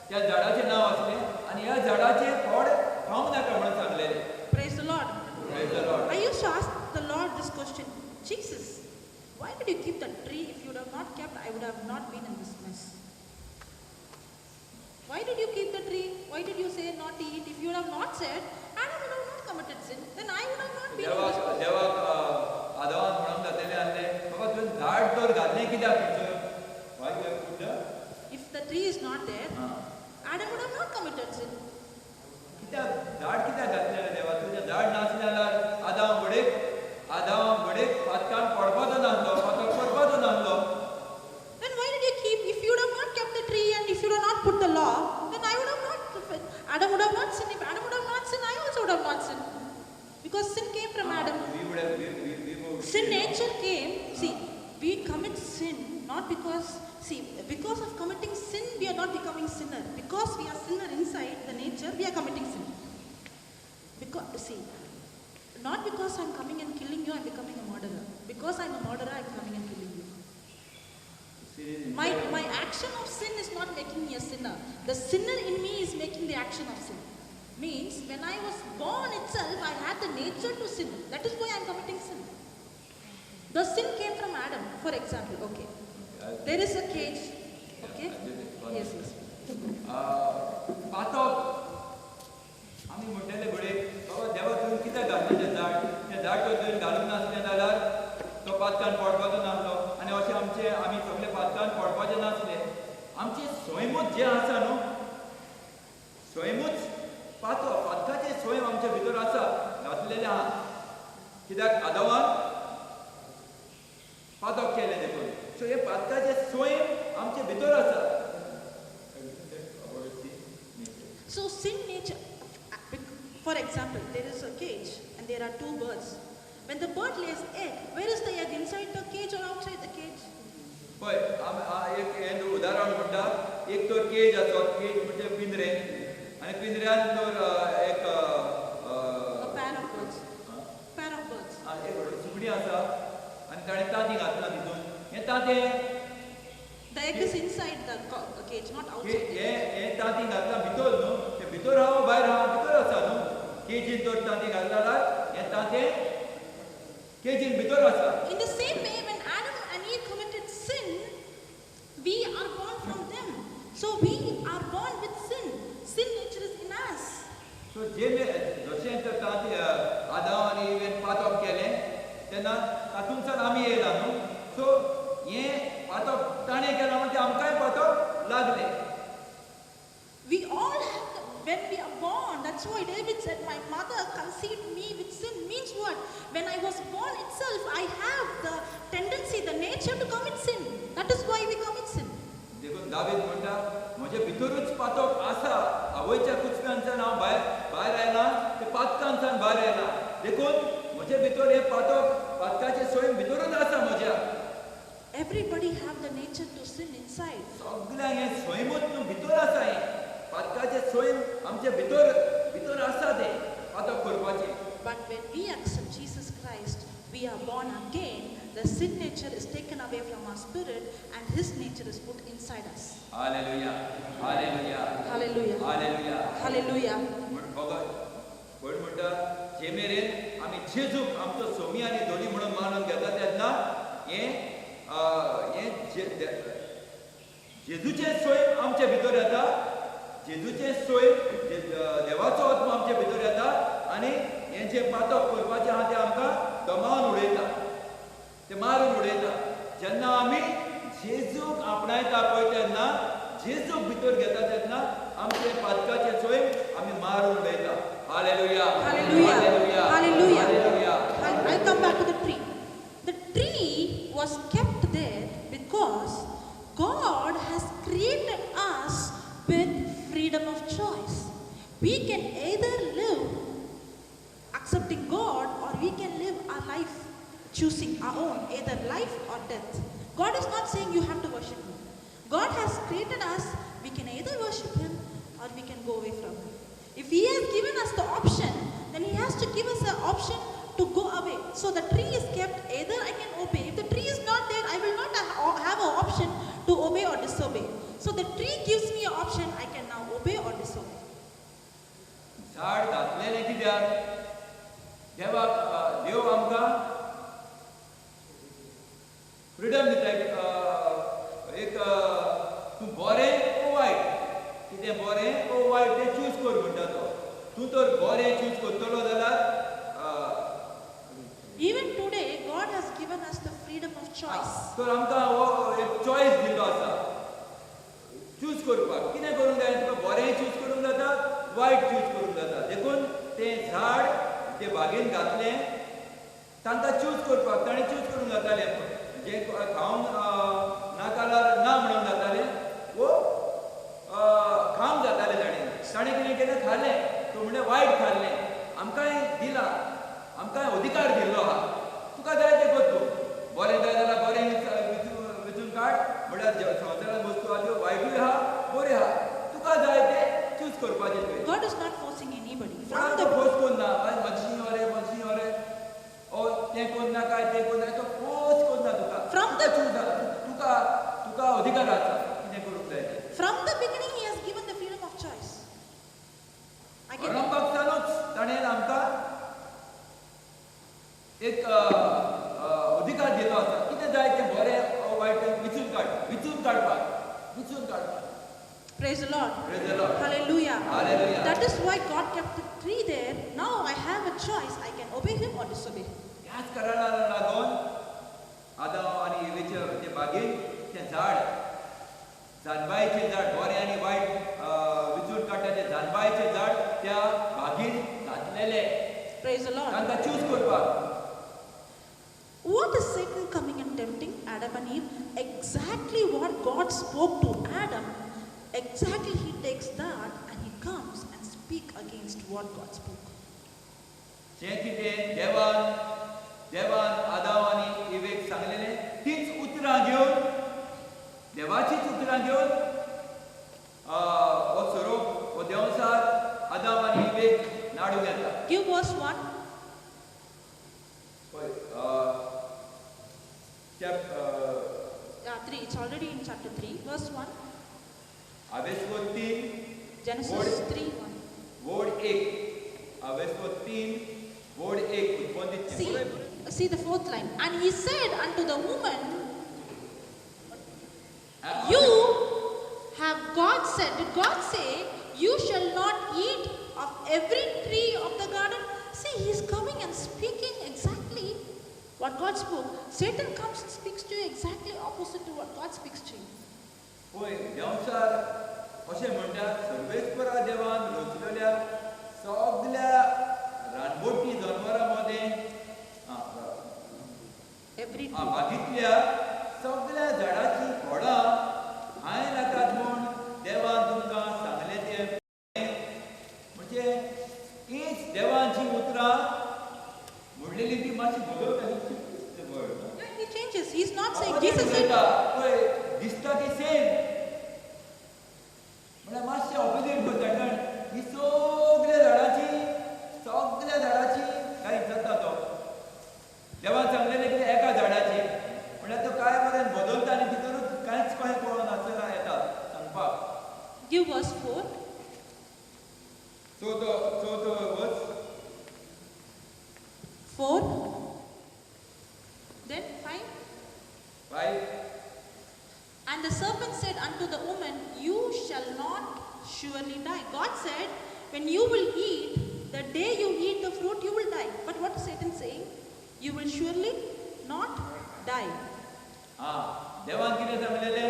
त्या झाडाचें नांव आसलें. आनी ह्या झाडाचें फळ खावंक नाका म्हणून सांगलेलें. Praise the Lord. Praise the Lord. I used to ask the Lord this question, Jesus, why did you keep that tree? If you would have not kept, I would have not been in this mess. Why did you keep the tree? Why did you say not to eat? If you would have not said, Adam would have not committed sin, then I would have not been in this mess. देवाक आदावान म्हणून जातलें आसलें, बाबा तुवें झाड तर घातलें कित्याक थंयसर? Why you have put the? If the tree is not there, Adam would have not committed sin. कित्याक झाड कित्याक घातलें देवा? तुजें झाड नासलें जाल्यार आदाम घडेक पातकान पडपाचो नासलो, पातक करपाचो नासलो. Then why did you keep? If you would have not kept the tree and if you would have not Adam would have not sinned. If Adam would have not sinned, I also would have not sinned. Because sin came from Adam. We would have, we would Sin nature came. See, we commit sin not because, see, because of committing sin, we are not becoming sinner. Because we are sinner inside the nature, we are committing sin. Because, see, not because I'm coming and killing you, I'm becoming a murderer. Because I'm a murderer, I'm coming and killing you. My action of sin is not making me a sinner. The sinner in me is making the action of sin. Means, when I was born itself, I had the nature to sin. That is why I am committing sin. The sin came from Adam, for example. Okay. There is a cage. Okay? Yes, yes. पातक आमी म्हणटले घडये बाबा देवा तुवें कित्याक घातलें तें झाड, तें झाड तर तुवें घालूंक नासलें जाल्यार तो पातकान पडपाचो नासलो आनी अशें आमचे आमी सगळे पातकान पडपाचे नासले. आमचें सैमूच जें आसा न्हू, सैमूच पातक, पातकाचें सैम आमच्या भितर आसा, घातलेलें आहा. कित्याक आदवान पातक केलें देखून. सो हें पातकाचें सैम आमचे भितर आसा. So sin nature, for example, there is a cage and there are two birds. When the bird lays egg, where is the egg? Inside the cage or outside the cage? पळय एक हें उदाहरण म्हणटा, एक तर केज आसा, cage म्हणजे पिंजरे, आनी पिंजऱ्यान तर एक pair of birds. Pair of birds. एक सुकणीं आसा आनी ताणें तांतीं घातलां तितून. हें तांतें The egg is inside the cage, not outside. हें तांतीं घातलां भितर न्हू, तें भितर आहा भायर आहा, भितर आसा न्हू. केजीन तर तांतीं घातलां जाल्यार हें तांतें केजीन भितर आसा. In the same way, when Adam and Eve committed sin, we are born from them. So we are born with sin. Sin nature is in us. So जे जशें तर तांतीं आदाम आनी इवेन पातक केलें तेन्ना तातूंतल्यान आमी येयला न्हू. सो हें पातक ताणें केलां म्हणून तें आमकांय पातक लागलें. We all have the, when we are born, that's why David said, my mother conceived me with sin. Means what? When I was born itself, I have the tendency, the nature to commit sin. That is why we commit sin. देखून दावीद म्हणटा म्हजे भितरूच पातक आसा, आवयच्या कुचव्यानच्यान हांव भायर भायर आयला, ते पातकांच्यान भायर आयला, देखून म्हजे भितर हें पातक, पातकाचें सैम भितरूच आसा म्हज्या. Everybody have the nature to sin inside. सगळ्यांक हें सैमूच न्हू भितर आसा, हें पातकाचें सैम आमचे भितर भितर आसा तें पातक करपाचें. But when we accept Jesus Christ, we are born again. The sin nature is taken away from our spirit and His nature is put inside us. Hallelujah. Hallelujah. Hallelujah. Hallelujah. Hallelujah. कोण म्हणटा जे मेरेन आमी जेजूक आमचो सोमी आनी धोली म्हणून मानून घेता तेन्ना हें हें जेजूचें सैम आमचे भितर येता, जेजूचें सैम देवाचो आत्मो आमचे भितर येता आनी हें जें पातक करपाचें आहा तें आमकां दमावन उडयता, ते मारून उडयता. जेन्ना आमी जेजूक आपणायता पळय तेन्ना, जेजूक भितर घेता तेन्ना आमचे पातकाचें सैम आमी मारून उडयता. Hallelujah. Hallelujah. Hallelujah. Hallelujah. Hallelujah. I'll come back to the tree. The tree was kept there because God has created us with freedom of choice. We can either live accepting God or we can live our life choosing our own, either life or death. God is not saying you have to worship Him. God has created us, we can either worship Him or we can go away from Him. If He has given us the option, then He has to give us the option to go away. So the tree is kept, either I can obey. If the tree is not there, I will not have an option to obey or disobey. So the tree gives me an option, I can now obey or disobey. झाड घातलेलें कित्याक? देवाक देव आमकां freedom दिता, एक तूं बरें ओ वायट, कितें बरें ओ वायट तें चूज कर म्हणटा तो. तूं तर बरें चूज करतलो जाल्यार Even today, God has given us the freedom of choice. तर आमकां हो एक चॉयस दिल्लो आसा चूज करपाक. कितें करूंक जाय तुका? बरें चूज करूंक जाता, वायट चूज करूंक जाता. देखून तें झाड ते बागेन घातलें तांकां चूज करपाक, ताणें चूज करूंक जातालें. जें खावंक नाका जाल्यार ना म्हणूंक जातालें वो खावंक जातालें. ताणें ताणें कितें तुवें कितें थारलें तूं म्हणलें वायट थारलें आमकांय दिला आमकांय अधिकार दिल्लो आहा तुका जाय तें कर तूं बरें जाय जाल्यार बरें विचून काड म्हणल्यार संवसारांत वस्तू आहा त्यो वायटूय आहा बऱ्यो आहा तुका जाय तें चूज करपाचें तुवें. God is not forcing anybody. कोणाक फोर्स करना मातशी अरे मातशी अरे ओ तें करना काय तें करना तो फोर्स करना तुका. तुका तुका अधिकार आसा कितें करूंक जाय तें. From the beginning he has given the freedom of choice. आरंभाक सावनूच ताणें आमकां एक अधिकार दिल्लो आसा कितें जाय तें बरें वायट विचून काड विचून काडपाक विचून काडपाक. Praise the Lord. Praise the Lord. Hallelujah. Hallelujah. That is why God kept the tree there. Now I have a choice. I can obey him or disobey him. ह्याच कारणाक लागून आदाम आनी इवेचे ते बागेन तें झाड जानबायचें झाड बरें आनी वायट विचून काडटा तें जानबायचें झाड त्या बागेन घातलेलें. Praise the Lord. तांकां चूज करपाक. What is Satan coming and tempting Adam and Eve? Exactly what God spoke to Adam. Exactly he takes that and he comes and speak against what God spoke. जें कितें देवान देवान आदाम आनी इवेक सांगलेलें तीच उतरां घेवन देवाचीच उतरां घेवन हो सोरोप हो देंवचार आदाम आनी इवेक नाडूंक येता. Give verse 1. पळय 3. It's already in chapter 3, verse 1. आवेस्वत 3, Genesis 3:1. वोड 1. आवेस्वत 3 वोड 1 उत्पत्ती. See the fourth line. And he said unto the woman, you have God said, did God say, you shall not eat of every tree of the garden? See, he is coming and speaking exactly what God spoke. Satan comes and speaks to you exactly opposite to what God speaks to you. पळय देंवचार अशें म्हणटा सर्वेस्परा देवान रचलेल्या सगल्या रानवटी जनावरां मदें बागेंतल्या सगल्या झाडाचीं फळां हांवें नाकात म्हूण देवान तुमकां सांगलें तें म्हणजे हीच देवान जी उतरां म्हणलेली ती मातशी बदलता. He changes. He's not saying Jesus said. पळय दिसता ती सेम म्हळ्यार मातशें ऑपोजीट करता कारण ही सगल्या झाडाची काय जाता तो देवान सांगलेलें कितें एका झाडाची म्हळ्यार तो काय बरें बदलता आनी भितरूच कांयच कशें कळोन आसना येता सांगपाक. Give verse 4. चवथो verse. 4. Then 5. 5. And the serpent said unto the woman, you shall not surely die. God said, when you will eat, the day you eat the fruit, you will die. But what is Satan saying? You will surely not die. देवान कितें सांगलेलें?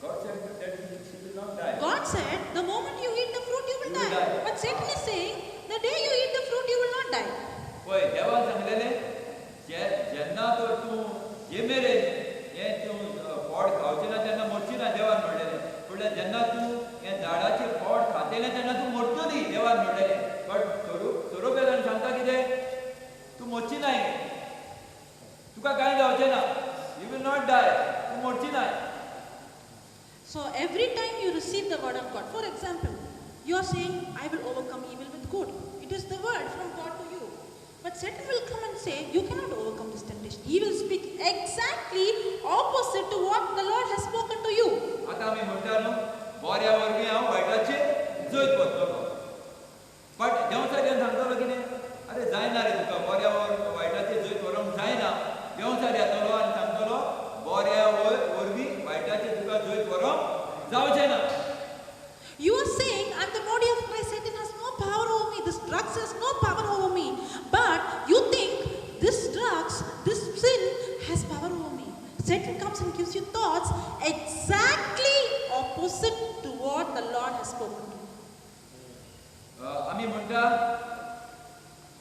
God said that she will not die. God said, the moment you eat the fruit, you will die. But Satan is saying, the day you eat the fruit, you will not die. पळय देवान सांगलेलें जेन्ना तर तूं जे मेरेन हें तूं फळ खावचें ना तेन्ना मरची ना देवान म्हणलेलें. म्हणल्यार जेन्ना तूं हें झाडाचें फळ खातलें तेन्ना तूं मरतली देवान म्हणलेलें. बट सोरोप येता आनी सांगता कितें तूं मरची ना, तुका कांय जावचें ना, you will not die, तूं मरची ना. So every time you receive the word of God, for example, you are saying, I will overcome evil with good. It is the word from God to you. But Satan will come and say, you cannot overcome this temptation. He will speak exactly opposite to what the Lord has spoken to you. आतां आमी म्हणटा न्हू बऱ्या वरवीं हांव वायटाचेर जैत वतलो. बट देंवचार येवन सांगतलो कितें अरे जायना रे तुका बऱ्या वायटाचेर जैत व्हरूंक जायना. देंवचार येतलो आनी सांगतलो बऱ्या वरवीं वायटाचेर तुका जैत व्हरूंक जावचें ना. You are saying, I am the body of Christ, Satan has no power over me, this drugs has no power over me. But you think this drugs, this sin has power over me. Satan comes and gives you thoughts exactly opposite to what the Lord has spoken to you. आमी म्हणटा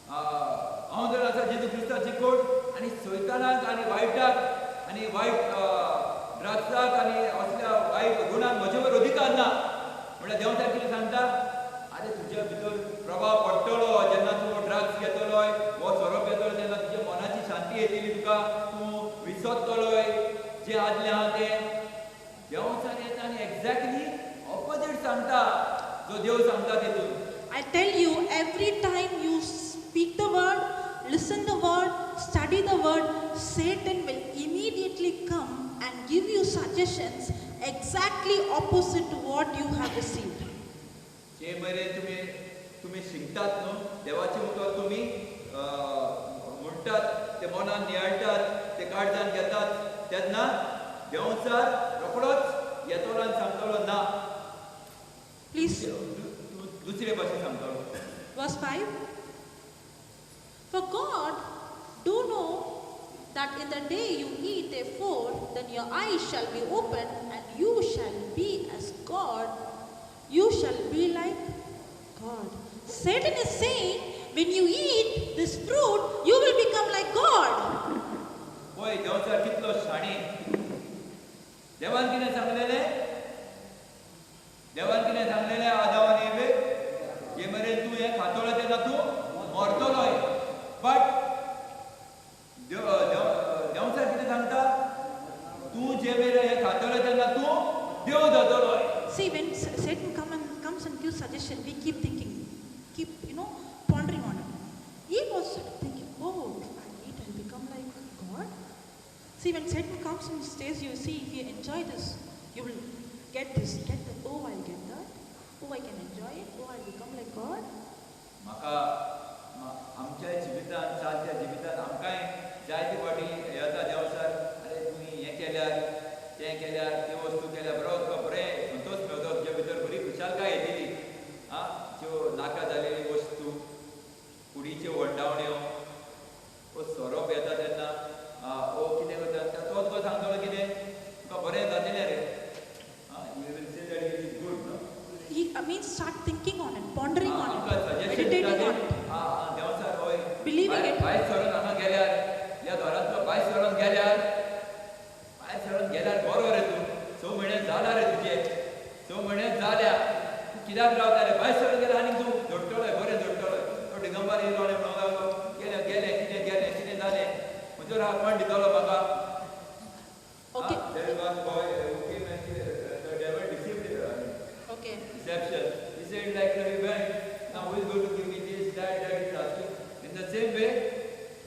हांव जर आसा जेजू क्रिस्ताची कोट आनी सैतानाक आनी वायटाक आनी वायट ड्रग्साक आनी असल्या वायट गुणांक म्हजे वयर अधिकार ना. म्हणल्यार देंवचार कितें सांगता जो देव सांगता तितून. I tell you, every time you speak the word, listen the word, study the word, Satan will immediately come and give you suggestions exactly opposite to what you have received. जे मेरेन तुमी तुमी शिकतात न्हू देवाचें उतर तुमी म्हणटात ते मनान नियाळटात ते काळजान घेतात तेन्ना देंवचार रोखडोच येतलो आनी सांगतलो ना. Please. दुसरे भाशेन सांगतलो. Verse 5. For God do know that in the day you eat therefore, then your eyes shall be opened and you shall be as God. You shall be like God. Satan is saying, when you eat this fruit, you will become like God. पळय देंवचार कितलो शाणी. देवान कितें सांगलेलें? देवान कितें सांगलेलें आदाव आनी awake? जे मेरेन तूं हें खातलो तेन्ना तूं मरतलोय. बट देंवचार कितें सांगता? तूं जे मेरेन हें खातलो तेन्ना तूं देव जातलोय. See, when Satan comes and gives suggestion, we keep thinking, keep pondering on it. Eve was thinking, oh, if I eat, I'll become like God. See, when Satan comes and says, you see, if you enjoy this, you will get this, get that. Oh, I'll get that. Oh, I can enjoy it. Oh, I'll become like God. म्हाका आमच्या जिवितांत सारक्या जिवितांत आमकांय जायते फावटी येता देंवचार, अरे तुमी हें केल्यार तें केल्यार ती वस्तू केल्यार बरो तुका बरें संतोश मेळटलो, तुज्या भितर बरी खुशालकाय येतली. आं, ज्यो नाका जालेली वस्तू, कुडीच्यो वंडावण्यो, ओ सोरोप येता तेन्ना ओ कितें करता तो तुका सांगतलो कितें तुका बरें जातलें रे. You will say that it is good न्हू. He means start thinking on it, pondering on it, meditating on it. देंवचार हय, believing it. भायर सरून हांगा गेल्यार, ह्या घरांतलो भायर सरून गेल्यार, भायर सरून गेल्यार बरो रे तूं. 6 म्हयने जाला रे तुजे, 6 म्हयने जाल्या, तूं कित्याक रावता रे? भायर सरून गेल्यार आनीक तूं जोडटलोय, बरें जोडटलोय. तो दिगंबर येयलो आनी म्हणूंक लागलो, गेलें गेलें कितें गेलें कितें जालें, म्हजो राग कोण दितलो म्हाका? Okay. There was one boy who came and the devil deceived him. Okay. Deception. He said like we went, now who is going to give me this, that, that is asking. In the same way,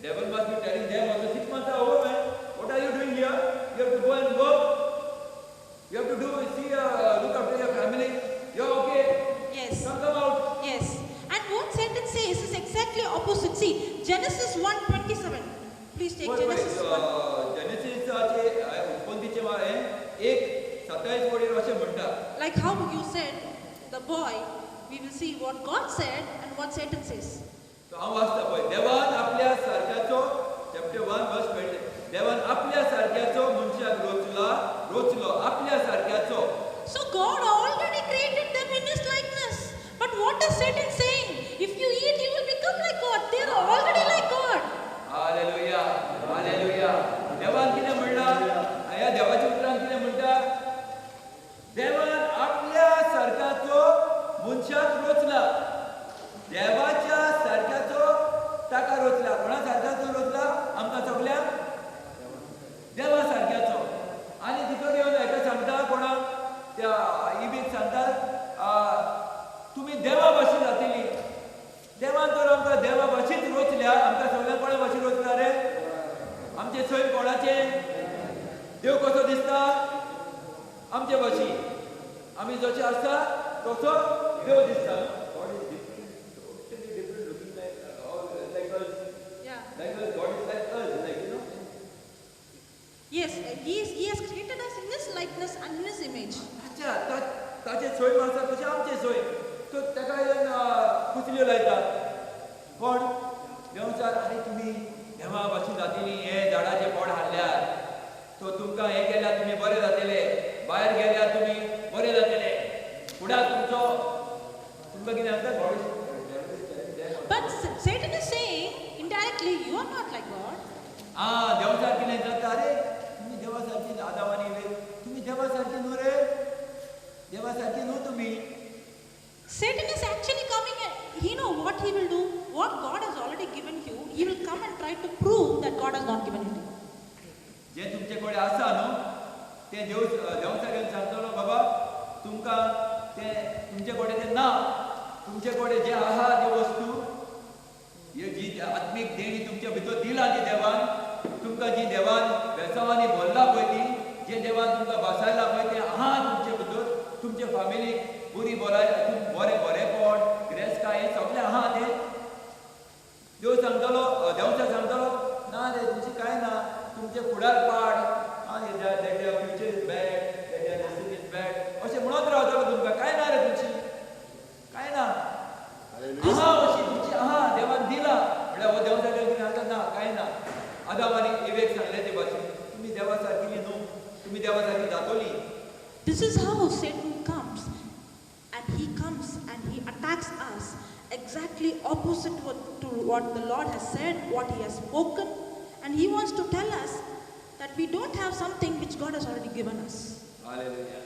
devil must be telling them also, 6 months are over, man. What are you doing here? You have to go and work. You have to do, see, look after your family. You're okay. Yes. Come out. Yes. And what Satan says is exactly opposite. See, Genesis 1:27. Please take Genesis 1. Genesis उत्पत्तीचे 1:27 वडीर अशें म्हणटा. Like how you said, the boy, we will see what God said and what Satan says. So हांव वाचता पळय, देवान आपल्या सारक्याचो, chapter 1 वर्स 20, देवान आपल्या सारक्याचो मनशाक रोचला, रोचलो आपल्या सारक्याचो. So God already created them in His likeness. But what is Satan saying? If you eat, you will become like God. They are already like God. Hallelujah, hallelujah. देवान कितें म्हणलां? ह्या देवाच्या उतरान कितें म्हणटा? देवान आपल्या सारक्याचो मनशाक रोचला. देवाच्या सारक्याचो ताका रोचला. कोणा सारक्याचो रोचला? आमकां सगल्यांक देवा सारक्याचो. आनी भितर येवन हेका सांगता, कोणाक? त्या इबीक सांगता, तुमी देवा भाशेन जातली. देवान तर आमकां देवा भाशेन रोचल्या. आमकां सगल्यांक कोणा भाशेन रोचला रे? आमचें सैम कोणाचें? देव कसो दिसता? आमचे भाशेन. आमी जशे आसता तसो देव दिसता. God is different, totally different, looking like us. Yeah. Like us, God is like us, like you know. Yes, he has created us in His likeness and in His image. अच्छा, ताचें सैम आसा तशें आमचें सैम. तो ताका येवन कुचल्यो लायता. कोण? देंवचार. आरे तुमी देवा भाशेन जातली हें झाडाचें फळ हाडल्यार, तो तुमकां हें केल्यार तुमी बरे जातले, भायर गेल्यार तुमी बरे जातले, फुडार तुमचो तुमकां कितें सांगता? But Satan is saying indirectly, you are not like God. आं, देंवचार कितें जाता? अरे तुमी देवा सारकी, आदाव आनी एवेक तुमी देवा सारकी न्हू रे, देवा सारकी न्हू तुमी. Satan is actually coming and he know what he will do. What God has already given you, he will come and try to prove that God has not given it to you. जे तुमचे कडेन आसा न्हू तें देव देंवचार येवन सांगतलो, बाबा तुमकां तें तुमचे कडेन तें ना. तुमचे कडेन जें आहा ती वस्तू, ही जी आत्मीक देणी तुमच्या भितर दिला ती देवान तुमकां, जी देवान बेसांवांनी भरला पळय ती, जे देवान तुमकां बसायला पळय तें आहा तुमचे भितर. तुमचे फामिलीक बरी बराय, बरें बरेंपण, गिरेस्तकाय हें सगळें आहा तें. देव सांगतलो, देवचार सांगतलो ना रे तुमची कांय ना, तुमचें फुडार पाड, future is bad, that is bad अशें म्हणत रावतलो तुमकां. कांय ना रे तुमची, कांय ना, आहा अशी तुमची आहा देवान दिला. म्हणल्यार हो देवचार कितें सांगता ना, कांय ना. आदाम आनी इवेक सांगलें ते भाशेन तुमी देवा सारकिली न्हू, तुमी देवा सारकी जातोली. This is how Satan comes, and he comes and he attacks us exactly opposite to what the Lord has said, what he has spoken, and he wants to tell us that we don't have something which God has already given us. Hallelujah.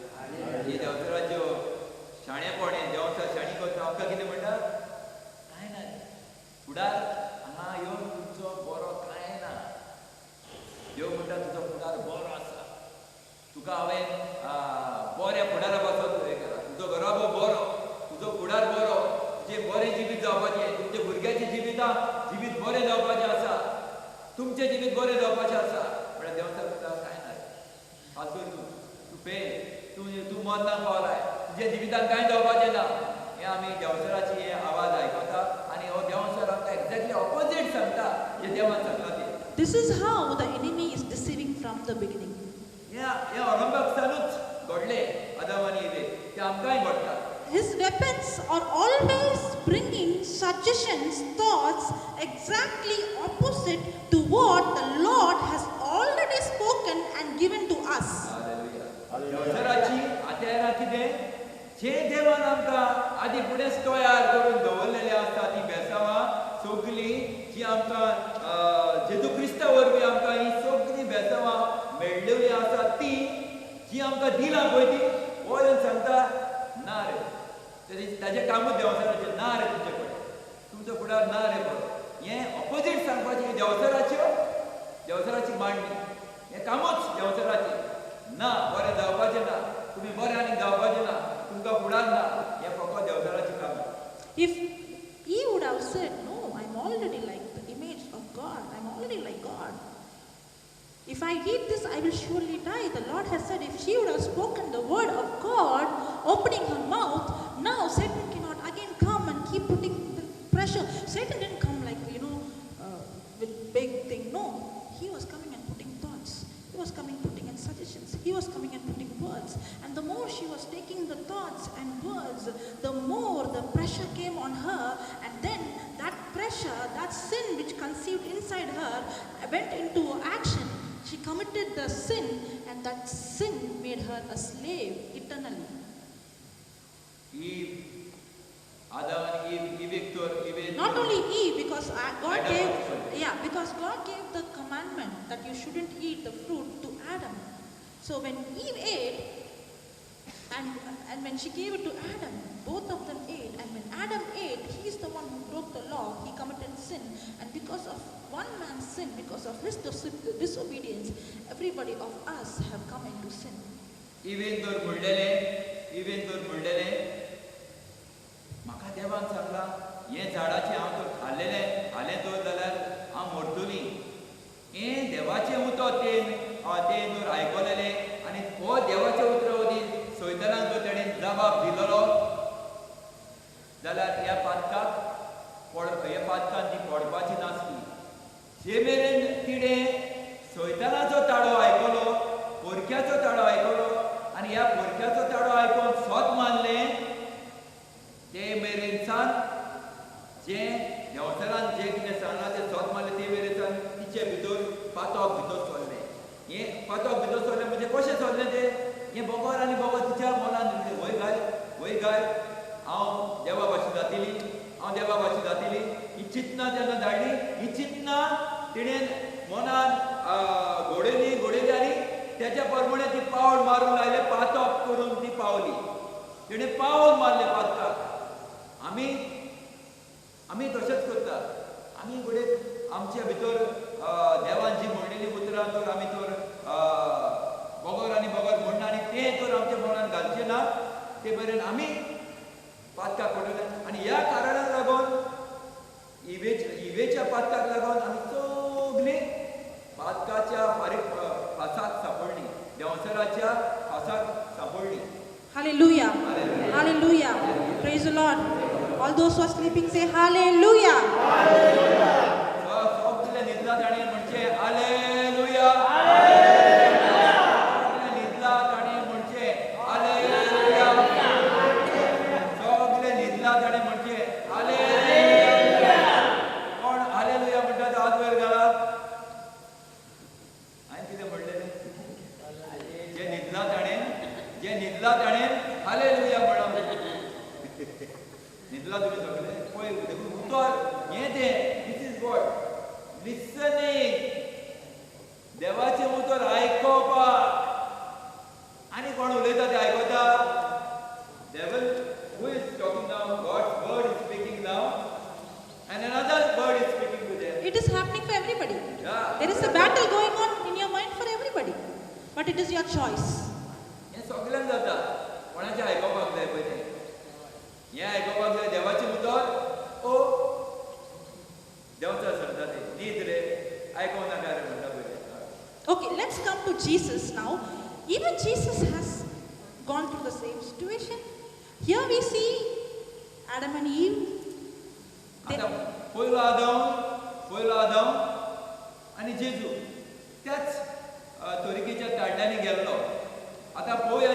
ही देवचाराच्यो शाणेपण, देवचार शाणी करता आमकां कितें म्हणटा, कांय ना फुडार हांगा येवन तुमचो बरो कांय ना. देव म्हणटा तुजो फुडार बरो आसा, तुका हांवें बऱ्या फुडारा पासत हें केलां, तुजो घराबो बरो, तुजो फुडार बरो, तुजें बरें जिवीत जावपाचें, तुमच्या भुरग्याचें जिवीत बरें जावपाचें आसा, तुमचें जिवीत बरें जावपाचें आसा. म्हळ्यार देवचार म्हणटा कांय ना, फालतू तूं, तूं फेल, तूं तूं मरणाक पावलाय, तुज्या जिवितान कांय जावपाचें ना. हें आमी देवचाराची हे आवाज आयकता आनी हो देवचार आमकां एक्झॅक्टली ऑपोजीट सांगता जें देवान सांगला तें. This is how the enemy is deceiving from the beginning. हें आरंभाकसानूच घडलें आदाम आनी इवेक, तें आमकांय घडटा. His weapons are always bringing suggestions, thoughts exactly opposite to what the Lord has already spoken and given to us. Hallelujah. देवचाराची हत्यारां कितें, जें देवान आमकां आदी फुडेंच तयार करून दवरलेलें आसता ती बेसांवां सगळीं जी आमकां जेजू क्रिस्ता वरवीं आमकां ही सगळीं बेसांवां मेळ्ळेली आसा ती जी आमकां दिला पळय ती हो येवन सांगता ना रे, ताजें कामूच देवचाराचें ना रे, तुमचे कडेन तुमचो फुडार ना रे बरो. हें ऑपोजीट सांगपाचें देवचाराच्यो, देवचाराची मांडणी, हें कामूच देवचाराचें ना, बरें जावपाचें ना, तुमी बरें आनीक जावपाचें ना, तुमकां फुडार ना, हें फकत देवचाराचें काम. If he would have said, no, I'm already like the image of God, I'm already like God. If I eat this, I will surely die. The Lord has said, if she would have spoken the word of God, opening her mouth, now Satan cannot again come and keep putting the pressure. Satan didn't come like, you know, with big thing. No, he was coming and putting thoughts. He was coming putting in suggestions. He was coming and putting words. And the more she was taking the thoughts and words, the more the pressure came on her. And then that pressure, that sin which conceived inside her, went into action. She committed the sin, and that sin made her a slave eternally. Eve, Adam and Eve, Eve. Not only Eve, because God gave, yeah, because God gave the commandment that you shouldn't eat the fruit to Adam. So when Eve ate, and when she gave it to Adam, both of them ate. And when Adam ate, he is the one who broke the law. He committed sin. And because of one man's sin, because of his disobedience, everybody of us have come into sin. Even तर म्हणलेलें म्हाका देवान सांगला हें झाडाचें हांव तर खाल्लेलें, खालें तर जाल्यार हांव मरतली. हें देवाचें उतर तें तें तर आयकलेलें आनी हो देवाच्या उतरा वरवीं सैतानाक जर तेणें जबाब दिलेलो जाल्यार ह्या पातकाक ह्या पातकान ती पडपाची नासली. जे मेरेन तिणें सैतानाचो ताळो आयकलो, पोरक्याचो ताळो आयकलो आनी ह्या पोरक्याचो ताळो आयकून सोत मानलें, ते मेरेनसान जें देवचारान जें कितें सांगलां तें सोत मारलें, ते मेरेनसान तिचे भितर पातक भितर सरलें. हें पातक भितर सरलें म्हणजे कशें सरलें तें, हें बगर आनी बगर तिच्या मनान वय घाय वय घाय हांव देवा भाशेन जातली, हांव देवा भाशेन जातली. ही चिंतना जेन्ना धाडली, ही चिंतना तिणें मनान घडयली घडयली आनी तेच्या प्रमाणे ती पावल मारूंक लायलें, पातक करून ती पावली. तिणें पावल मारलें पातकाक. आमी आमी तशेंच करतात. आमी घडये आमच्या भितर देवान जी म्हणलेली उतरां तर आमी तर बगर आनी बगर म्हणना आनी तें तर आमच्या मनान घालचें ना. ते मेरेन आमी पातकाक पडटले आनी ह्या कारणाक लागून इवेच्या पातकाक लागून आमी सगळीं पातकाच्या फारीक फासाक सांपडली, देंवचाराच्या फासाक सांपडली. Hallelujah. Hallelujah. Praise the Lord. All those who are sleeping say hallelujah. सगळे न्हिदला ताणें म्हणचें हालेलुया. सगळे न्हिदला ताणें म्हणचें हालेलुया. सगळे न्हिदला ताणें म्हणचें हालेलुया. कोण हालेलुया म्हणटा तो हात वयर घालात. हांवें कितें म्हणलें? जे न्हिदला ताणें, जे न्हिदला ताणें हालेलुया म्हणप. न्हिदला तुमी सगळे? पळय देखून उतर हें तें, this is what listening. देवाचें उतर आयकोपाक. आनी कोण उलयता तें आयकता? Devil who is talking now, God's word is speaking now, and another word is speaking to them. It is happening for everybody. Yeah. There is a battle going on in your mind for everybody. But it is your choice. हें सगल्यांक जाता. कोणाचें आयकोपाक जाय पळय तें, हें आयकोपाक जाय देवाचें उतर ओ देंवचार सांगता तें न्हीद रे आयकोंक नाका रे म्हणटा पळय तें. Okay, let's come to Jesus now. Even Jesus has gone through the same situation. Here we see Adam and Eve. आतां पयलो आदम आनी जेजू त्याच तोरिकेच्या ताडल्यांनी गेल्लो. आतां पळोवया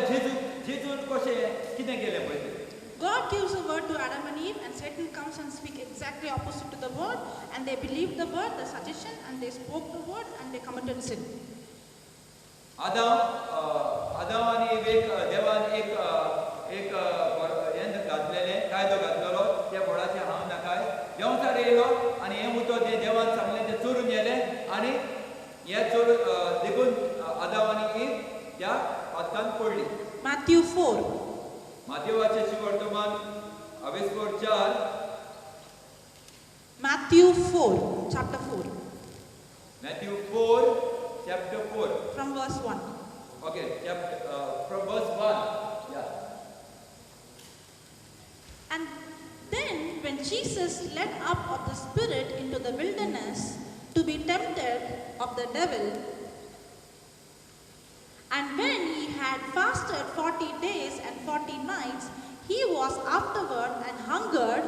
जेजून कशें कितें केलें पळय तें. God gives a word to Adam and Eve, and Satan comes and speaks exactly opposite to the word, and they believed the word, the suggestion, and they spoke the word, and they committed sin. आदम आनी इवेक देवान एक एक हें घातलेलें, कायदो घातलेलो, त्या बोडाचें हांव नाकाय. देंवचार येयलो आनी हें उतर तें देवान सांगलें तें चोरून गेलें आनी हें चोरून देखून आदम आनी इव त्या पातकान पडली. Matthew 4. मातेवाचें शुवर्तमान अवेस्कोर 4. Matthew 4, chapter 4. Matthew 4, chapter 4. From verse 1. Okay, chapter, from verse 1. Yeah. And then when Jesus led up of the Spirit into the wilderness to be tempted of the devil, and when he had fasted 40 days and 40 nights, he was afterward and hungered.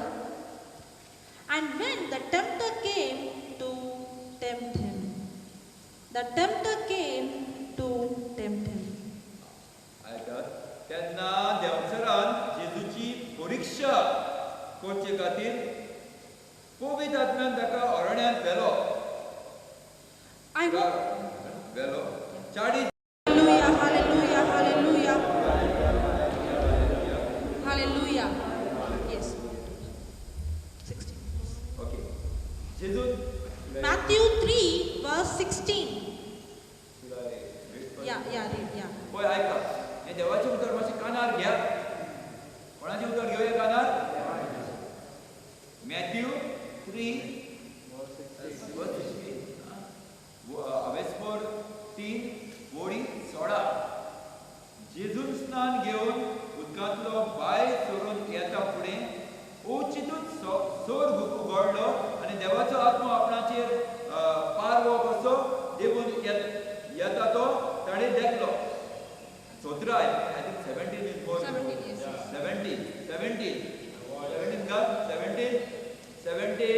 And when the tempter came to tempt him, the tempter came to tempt him. आयकात, तेन्ना देंवचारान जेजूची परिक्षा करचे खातीर पवित्र आत्म्यान ताका अरण्यांत व्हेलो. I want व्हेलो 40. Hallelujah, hallelujah, hallelujah. Hallelujah. Yes. 16. Okay. जेजून Matthew 3, verse 16. Yeah, yeah, read, yeah. पळय आयका, हें देवाचें उतर मातशें कानार घेयात. कोणाचें उतर घेवया कानार? Matthew 3 verse 16. अवेस्कोर 3 वोडी 16. जेजून स्नान घेवन उदकांतलो भायर सरून येता फुडें अवचितूच सोर्ग उगडलो आनी देवाचो आत्मो आपणाचेर पारवो कसो देवून येता तो ताणें देखलो. 17, I think 17 is more. 17, yes. 17, 17, 17 का? 17, 17.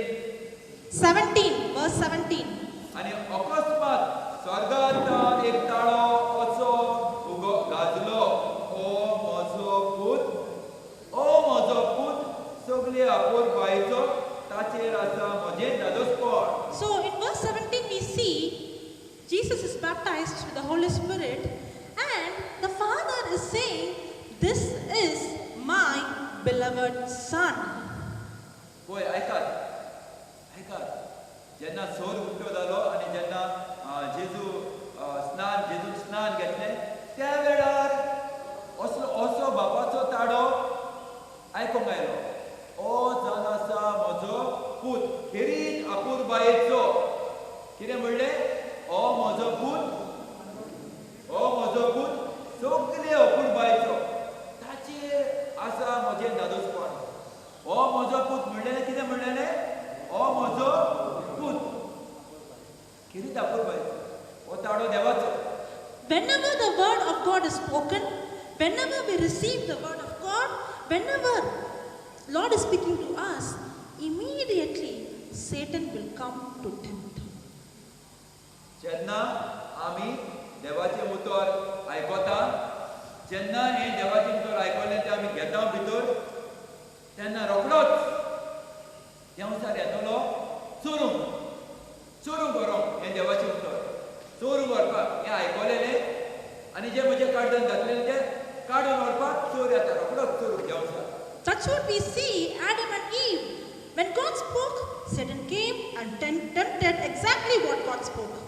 17, verse 17. आनी अकस्मात स्वर्गांत एक ताळो असो गाजलो, ओ म्हजो पूत, ओ म्हजो पूत, सगळे अपुरबायेचो, ताचेर आसा म्हजें धादोसपण. So in verse 17 we see Jesus is baptized with the Holy Spirit, and the Father is saying, this is my beloved Son. पळय आयकात, आयकात, जेन्ना सोर उक्तो जालो आनी जेन्ना जेजू जेजून स्नान घेतलें त्या वेळार असलो असो बापाचो ताडो आयकोंक आयलो, ओ जावन आसा म्हजो पूत खेरीत अपुरबायेचो. कितें म्हणलें? ओ म्हजो पूत, ओ म्हजो पूत सगळे अपुरबायेचो, ताचेर खेरीत अपुरबायेचो हो ताळो देवाचो. Whenever the word of God is spoken, whenever we receive the word of God, whenever Lord is speaking to us, immediately Satan will come to tempt. जेन्ना आमी देवाचें उतर आयकता, जेन्ना हें देवाचें उतर आयकलें तें आमी घेता भितर, तेन्ना रोखडोच देंवचार येतलो चोरूंक, चोरूंक व्हरूंक हें देवाचें उतर चोरूंक व्हरपाक. हें आयकलेलें आनी जें म्हजें काडून घातलेलें तें काडून व्हरपाक चोर येता रोखडोच चोरूंक देंवचार. That's what we see Adam and Eve. When God spoke, Satan came and tempted exactly what God spoke.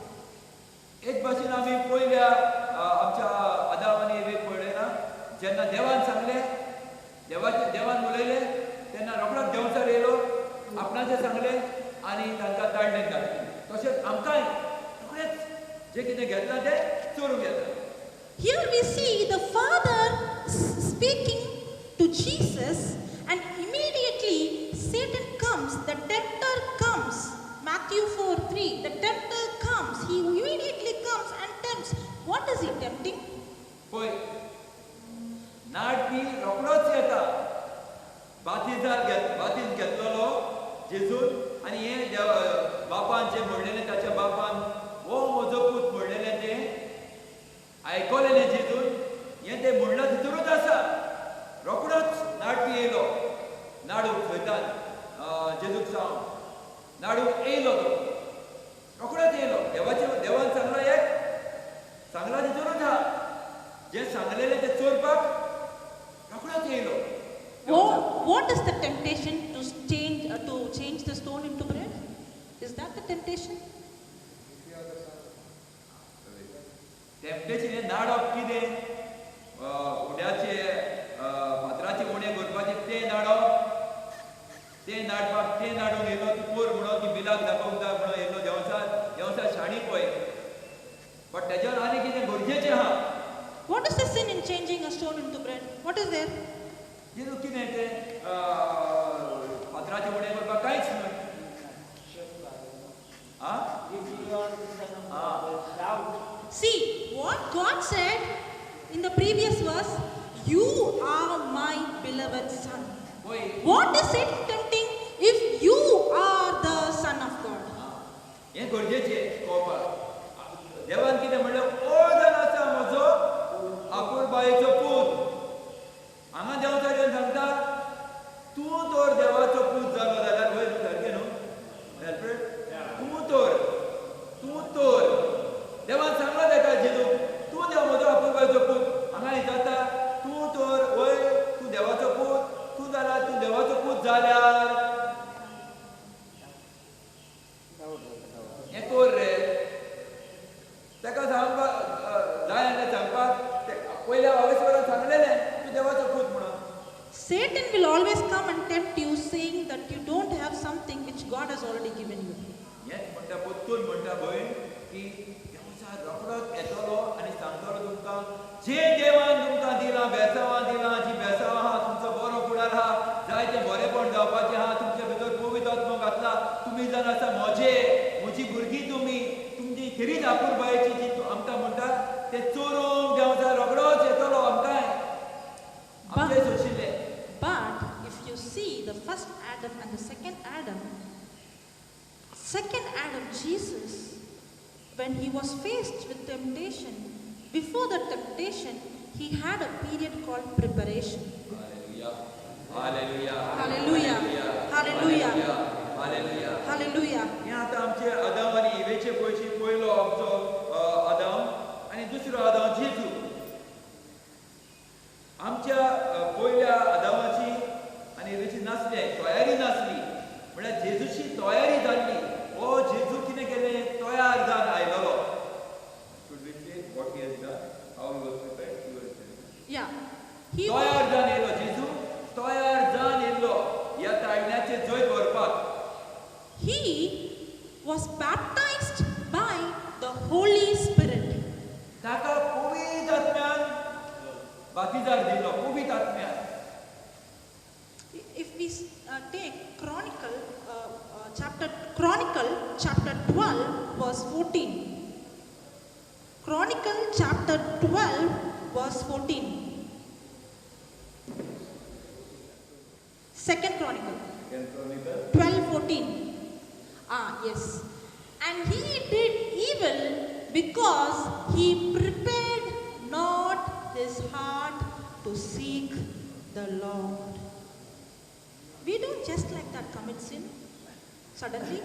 एक भाशेन आमी पयल्या आमच्या आदाम आनी एवेक पळयना, जेन्ना देवान सांगलें, देवाचें देवान उलयलें तेन्ना रोखडोच देंवचार येयलो, आपणाचें सांगलें आनी तांकां ताडणेन घातलें. तशेंच आमकांय रोखडेंच जें कितें घेतलां तें चोरूंक येता. Here we see the Father speaking to Jesus, and immediately Satan comes, the tempter comes. Matthew 4:3, the tempter comes, he immediately comes and tempts. What is he tempting? पळय, नाडपी रोखडोच येता. बातीजार बातीज घेतलेलो जेजून आनी हें देव बापान जें म्हणलेलें, ताच्या बापान हो म्हजो पूत म्हणलेलें तें आयकलेलें जेजून, हें तें म्हणलां तितूरूच आसा. रोखडोच नाडपी येयलो, नाडूक सैतान जेजूक सावन नाडूक येयलो, तो रोखडोच येयलो. देवाचें देवान सांगलां, एक सांगलां तितूरूच आहा, जें सांगलेलें तें चोरपाक रोखडोच येयलो. What is the temptation to change the stone into bread? Is that the temptation? Temptation हें नाडप कितें, उड्याचे फातराचे उणें करपाचें तें नाडप, तें नाडपाक तें नाडूंक येयलो. तूं कोर म्हणून ती बिलाक दाखोवंक जाय म्हणून येयलो देंवचार. देंवचार शाणी पळय, बट तेज्यान आनी कितें गरजेचें आहा. What is the sin in changing a stone into bread? What is there? जेजू कितें तें फातराचें उणें करपाक कांयच न्हय. See what God said in the previous verse, you are my beloved son. What is Satan tempting? If you are the son of God. हें गरजेचें कळपाक. देवान कितें म्हणलें, ओ जावन आसा म्हजो आपुरबायेचो पूत. हांगा देंवचार येवन सांगता, तूं तर देवाचो पूत जालो जाल्यार, वयर सारकें न्हू अल्फ्रेड, तूं तर, तूं तर देवान सांगला ताका जेजूक, तूं देव म्हजो आपुरबायेचो पूत. हांगा हें जाता, तूं तर वय तूं देवाचो पूत, तूं जाल्यार तूं देवाचो पूत जाल्यार हें कोर रे. ताका सांगपाक जाय आसलें सांगपाक, पयल्या आवयस्वरान सांगलेलें तूं देवाचो पूत म्हणून. Satan will always come and tempt you, saying that you don't have something which God has already given you. हेंच म्हणटा पोत्तून म्हणटा भयण की देंवचार रोखडोच येतलो आनी सांगतलो तुमकां, जें देवान तुमकां दिलां, बेसांवां दिलां, जीं बेसांवां आहा, तुमचो बरो फुडार आहा, जाय तें बरेपण जावपाचें आहा, तुमचे भितर पवित्र आत्मो घातला, तुमी जावन आसा म्हजे, म्हजी भुरगीं तुमी, तुमची खेरीत आपुरबायेची जी आमकां म्हणटा तें चोरूंक देंवचार रोखडोच येतलो आमकांय, आमचें सोशिल्लें. But if you see the first Adam and the second Adam, Jesus, when he was faced with temptation, before the temptation, he had a period called preparation. Hallelujah. Hallelujah. Hallelujah. Hallelujah. Hallelujah. Hallelujah. हें आतां आमचे आदाम आनी इवेचे पयशी पयलो आमचो आदाम आनी दुसरो आदाम जेजू. आमच्या पयल्या आदामाची आनी इवेची नासले तयारी नासली, म्हळ्यार जेजूची तयारी जाल्ली. हो जेजू कितें केलें, तयार जावन आयलोलो. Should we say what he has done, how he was prepared? He was Yeah. तयार जावन येयलो जेजू, तयार जावन येयलो ह्या ताळण्याचें जैत व्हरपाक. He was baptized by the Holy Spirit. ताका पवित्र आत्म्यान बातिजार दिलो, पवित्र आत्म्यान. If we take Chronicle chapter 12 verse 14. Chronicle chapter 12 verse 14. Second Chronicle. 12:14. Ah, yes. And he did evil because he prepared not his heart to seek the Lord. We don't just like that commit sin suddenly.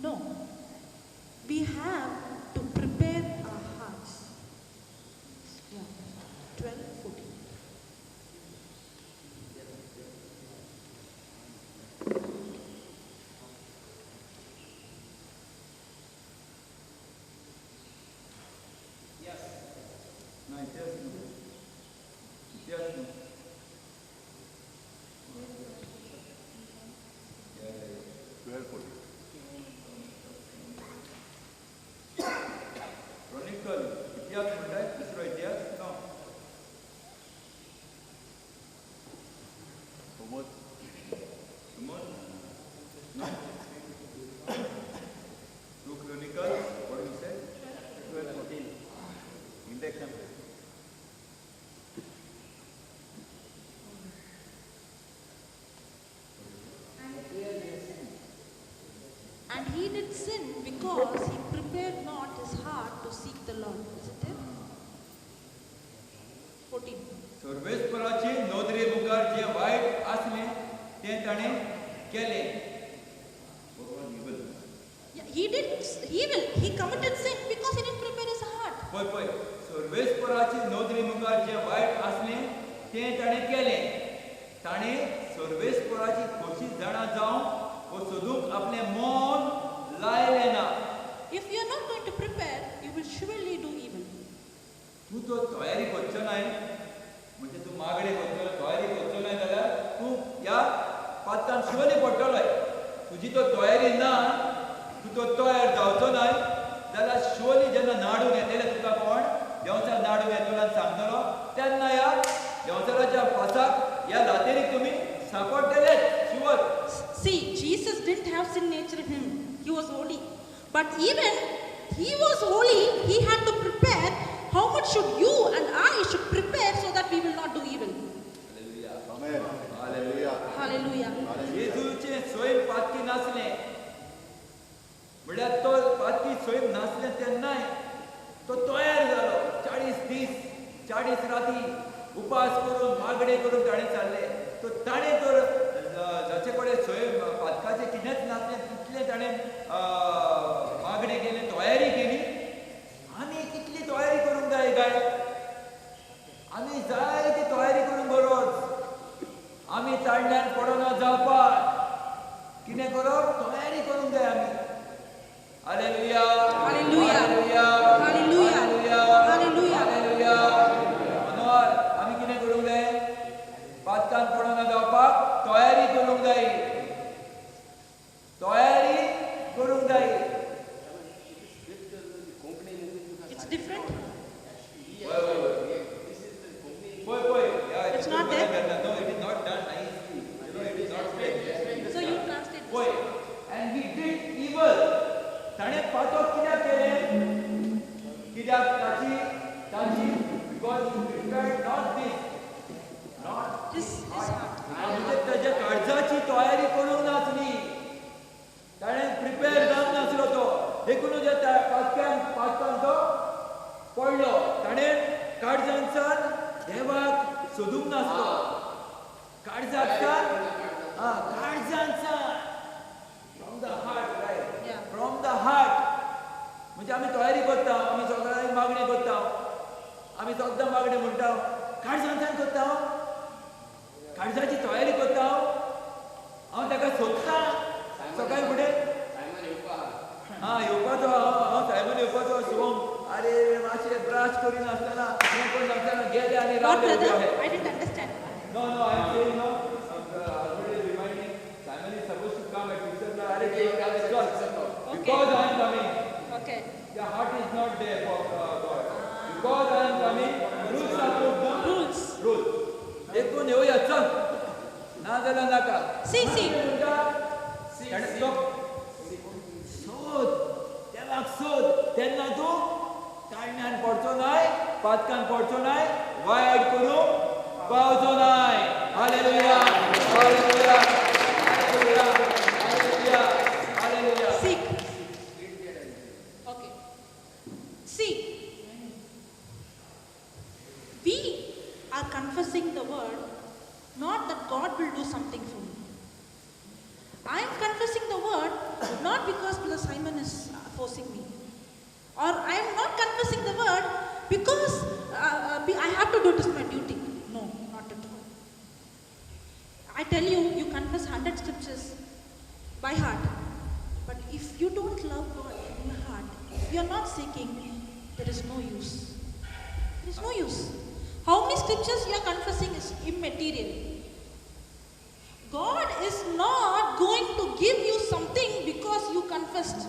No. We have to prepare our hearts. Yeah. 12:14. Yes. No, इतिहास न्हू. इतिहास न्हू. Yeah, yeah, yeah. 12:14. Chronicle, इतिहास म्हणटाय दुसरो इतिहास no. सोमत. Sumon? No. Two Chronicles, what do you say? 12:14. Index number. And he did sin because he prepared not his heart to seek the Lord. Is it there? 14. सर्वेस्पराचे नदरे मुखार जें वायट आसलें तें ताणें केलें. What was evil? Yeah, he did evil. He committed sin because he didn't prepare his heart. पळय पळय, सर्वेस्पराचे नदरे मुखार जें वायट आसलें तें ताणें केलें. ताणें सर्वेस्पराची खोशी जाणा जावन वो सोदूंक आपलें मन लायलें ना. If you are not going to prepare, you will surely do evil. तूं तो तयारी करचो नाय, म्हणजे तूं मागणें करचो ना, तयारी करचो नाय जाल्यार तूं ह्या पात्रान शिवली पडटलोय. तुजी तो तयारी ना, तूं तो तयार जावचो नाय जाल्यार शिवली जेन्ना नाडून येतलें तुका कोण देंवचार नाडून येतलो आनी सांगतलो तेन्ना ह्या देंवचाराच्या फासाक ह्या लातेरीक तुमी सांपडटलेच शिवर. See, Jesus didn't have sin nature in him. He was holy. But even he was holy, he had to prepare. How much should you and I should prepare so that we will not do evil? Hallelujah. Amen. Hallelujah. Hallelujah. जेजूचें स्वयं पातकी नासलें, म्हणल्यार तो पातकी स्वयं नासलें तेन्नाय तो तयार जालो. 40 दीस 40 राती उपास करून मागणें करून ताणें चाललें. तो ताणें तर जाचे कडेन स्वयं पातकाचें कितेंच नासलें तितलें ताणें मागणें केलें, तयारी केली. आमी कितली तयारी करूंक जाय काय? आमी जायती तयारी करूंक गरज. आमी ताणल्यान पडना जावपाक कितें करप? तयारी करूंक जाय आमी. Hallelujah. Hallelujah. Hallelujah. Hallelujah. Hallelujah. Hallelujah. Hallelujah. Manohar, आमी कितें करूंक जाय? पातकान पडना जावपाक तयारी करूंक जाय. तयारी करूंक जाय. It's different. पळय पळय पळय पळय. Yeah, It's not there? No, it is not done nicely. You know, it is not there. So you translate this. पळय, and he did evil. ताणें पातक कित्याक केलें? कित्याक ताची ताची because he prepared not this, not His heart. म्हणजे ताच्या काळजाची तयारी करूंक नासली. ताणें प्रिपेर जावंक नासलो तो. देखून त्या पातक्यान पातकान तो पडलो. ताणें काळजांतल्यान देवाक सोदूंक नासलो. काळजांतल्यान, काळजांतल्यान, from the heart, right? Yeah. From the heart. म्हणजे आमी तयारी करता, आमी सगळ्यांक मागणें करता, आमी सद्दां मागणें म्हणटा, काळजांतल्यान करता, काळजाची तयारी करता. हांव ताका सोदता सकाळी फुडें. हा येवपाचो हांव सायमन येवपाचो सोम. अरे मातशें ब्रश करिनासतना हें करिनासतना गेले आनी What, रावले. brother? I didn't understand. No, no, I am saying no. Alfred is reminding Simon is supposed to come at 6 o'clock. Arey, because I am coming. Okay. The heart is not there for God. Because I am coming, rules are put down. Rules. Rules. देखून येवया चल. ना जाल्यार नाका. See, see. Stop. देवाक सोद तेन्ना तूं ताळण्यान पडचो नाय, पातकान पडचो नाय, वायट करूंक पावचो नाय. Hallelujah, hallelujah, hallelujah, hallelujah, hallelujah. Seek. Okay. See, we are confessing the word, not that God will do something for me. I am confessing the word not because Brother Simon is forcing me, or I am not confessing the word because I have to do it, is my duty. No, not at all. I tell you, you confess 100 scriptures by heart, but if you don't love God in your heart, if you are not seeking, there is no use. There is no use. How many scriptures you are confessing is immaterial. God is not going to give you something because you confessed.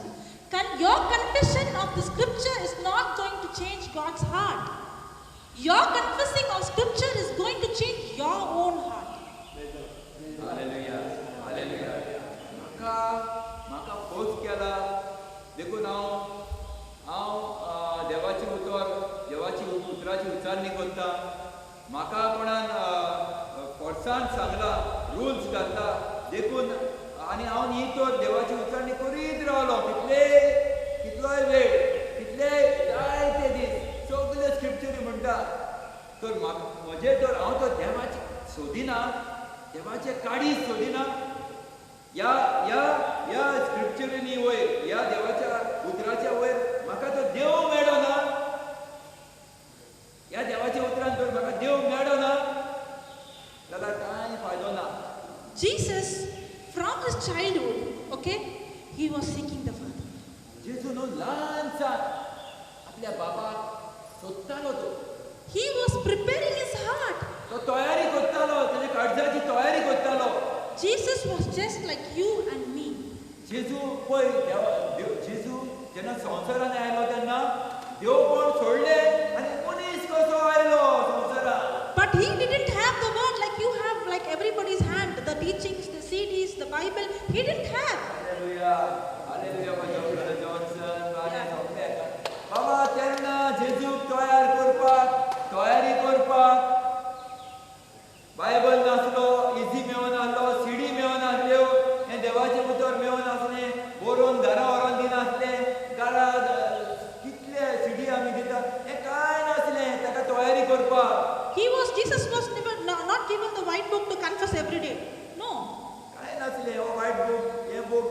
Your confession of the scripture is not going to change God's heart. Your confessing of scripture is going to change your own heart. Hallelujah, hallelujah. म्हाका म्हाका force केला देखून हांव हांव देवाची उतर देवाची उतराची उच्चारणी करता. म्हाका कोणान फोर्सान सांगला, रुल्स घातला देखून आनी हांव न्ही तर देवाची उच्चारणी करीत रावलो कितले कितलोय वेळ कितले जायते दीस सगळे स्क्रिप्चरी म्हणटा. तर म्हाका म्हजें तर हांव तर देवाची सोदिना, देवाचे काडीच सोदिना. ह्या ह्या ह्या स्क्रिप्चरीनी वयर ह्या देवाच्या उतराच्या वयर म्हाका तो देव मेळना. ह्या देवाच्या उतरान तर म्हाका देव मेळना जाल्यार कांय फायदो ना. Jesus, from his childhood, okay, he was seeking the Father. जेजू न्हू ल्हान सान आपल्या बाबाक सोदतालो तो. He was preparing his heart. तो तयारी करतालो, तेजे काळजाची तयारी करतालो. Jesus was just like you and me. जेजू पळय देव जेजू जेन्ना संवसारान आयलो तेन्ना देवपण सोडलें आनी मनीस कसो आयलो संवसारान. But he didn't have the word like you have, like everybody's hand, the teachings, the CDs, the Bible. He didn't have. Hallelujah, hallelujah. Brother Johnson आनी सगळे बाबा तेन्ना जेजूक तयार करपाक तयारी करपाक बायबल नासलो, इजी मेळनासलो, सीडी मेळनासल्यो, हें देवाचें उतर मेळनासलें, बरोवन घरा व्हरोन दिनासलें, घरा कितले सीडी आमी दिता हें कांय नासलें ताका तयारी करपाक. He was, Jesus was never, not given the white book to confess every day. No. कांय नासलें, हो व्हायट बूक हें बूक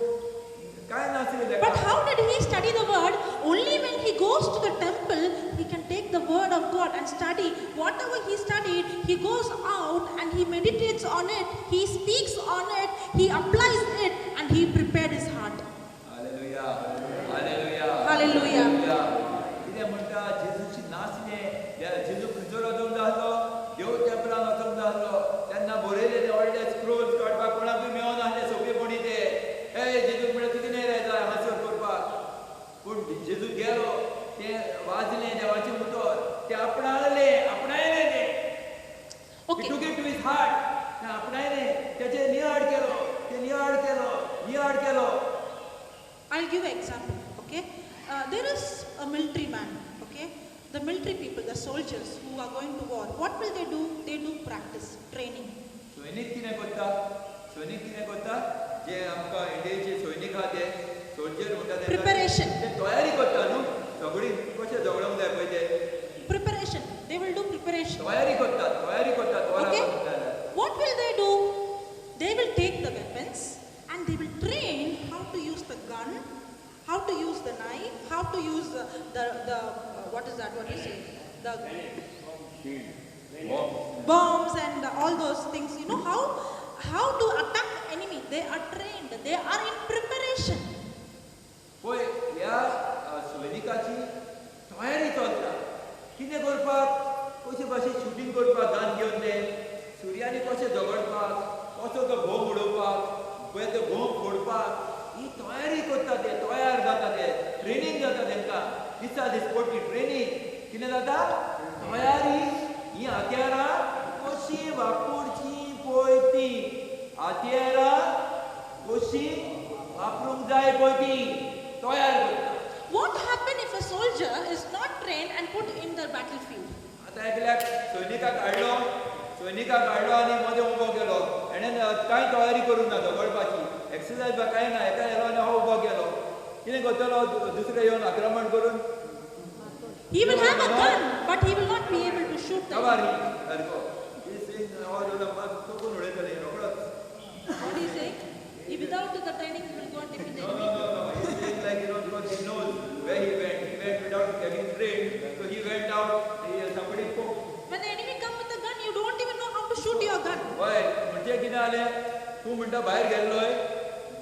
कांय नासलें But ताका. how did he study the word? Only when he goes to the temple, he can take the word of God and study. Whatever he studied, he goes out and he meditates on it, he speaks on it, he applies it, and he prepared his heart. Hallelujah, hallelujah, Hallelujah. कितें म्हणटा जेजूची नासलें. जेजू खंयसर वचूंक जाय आसलो? देव टेंपलान वचूंक जाय आसलो. तेन्ना बरयलें ते व्हडले स्क्रोल्स काडपाक कोणाकूय मेळनासले सोंपेपणी ते. हे जेजूक म्हळ्यार तुजें न्ही रे जाय हांगासर करपाक. पूण जेजू गेलो, तें वाजलें देवाचें उतर, तें आपणायलें, आपणायलें तें. He Okay. took it to his heart. तें आपणायलें, तेचेर नियाळ केलो, तें नियाळ केलो, नियाळ केलो. I'll give an example, okay? There is a military man, okay? The military people, the soldiers who are going to war, what will they do? They do practice, training. सैनीक कितें करता? सैनीक कितें करता? जे आमकां इंडियेचे सैनीक आहा ते सोल्जर म्हणटा ते Preparation. ते तयारी करता न्हू, सगळी कशें झगडोंक जाय पळय ते Preparation. They will do preparation. तयारी करतात, तयारी करतात. Okay? What will they do? They will take the weapons and they will train how to use the gun, how to use the knife, how to use the what is that? What you say? The bombs and all those things. You know how to attack enemy. They are trained. They are in preparation. पळय ह्या सैनिकाची तयारी चलता कितें करपाक, कशे भाशेन shooting करपाक, gun घेवन ते सुर्यानी कशें झगडपाक, कसो तो बोम उडोवपाक, पळय तो बोम फोडपाक, ही तयारी करता ते, तयार जाता ते, ट्रेनींग जाता तेंकां दिसा दिसपट्टी ट्रेनींग. कितें जाता? तयारी. ही हत्यारां कशीं वापरचीं पळय ती, हत्यारां कशीं वापरूंक जाय पळय ती तयार करता. What happens if a soldier is not trained and put in the battlefield? आतां एकल्याक सैनिकाक हाडलो, सैनिकाक हाडलो आनी मदें उबो केलो. हेणें कांय तयारी करूंक ना, झगडपाची एक्सरसायज बा कांय ना. एका येलो आनी हो उबो केलो. कितें करतलो दुसरे येवन आक्रमण करून? He will have a gun, but he will not be able to shoot them. काबार सारको चोकून उडयतले रोकडोच. What is he saying? He without the training he will go and defeat the No, enemy. no, no, no. He's saying like, you know, because he knows where he went. He went without getting trained. So he went out, somebody poked. When the enemy come with a gun, you don't even know how to shoot your gun. हय, म्हणजे कितें जालें, तूं म्हणटा भायर गेल्लोय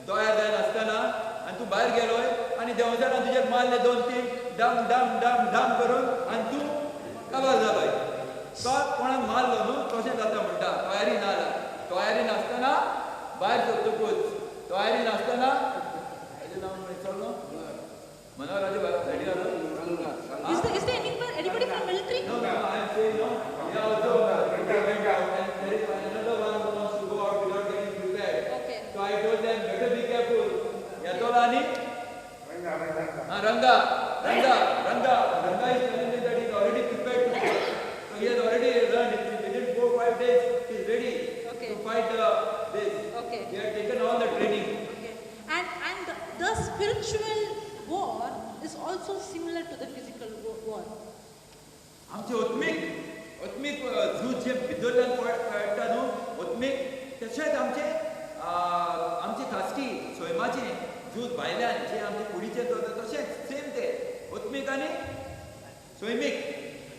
तयार जायनासतना, आनी तूं भायर गेलोय आनी देंवचारान तुजेर मारले दोन तीन डम डम डम डम करून आनी तूं काबार जालोय. तो कोणाक मारलो न्हू, तशें जाता म्हणटा. तयारी ना जाल्यार, तयारी नासतना भायर सरतकूच, तयारी नासतना हेजें नांव विसरलो, मनोहराचे सायडीन आसा. Is there anybody from military? No, no, I am saying no. They also went out, and there is another one who wants to go out without getting prepared. Okay. So I told them, better be careful. Yatola ani? Ranga, Ranga, Ranga. Ranga is telling me that he is already prepared to go. So he has already learned. Within 4-5 days, he is ready Okay. to fight this. Okay. He had taken all the training. Okay. And the spiritual war is also similar to the physical war. आमचे आत्मीक आत्मीक झूज जे भितरल्यान कळटा न्हू आत्मीक, तशेंच आमचे आमचे खासगी सैमाचें झूज भायल्यान जे आमचे कुडीचें चलता तशेंच सेम ते आत्मीक आनी सैमीक.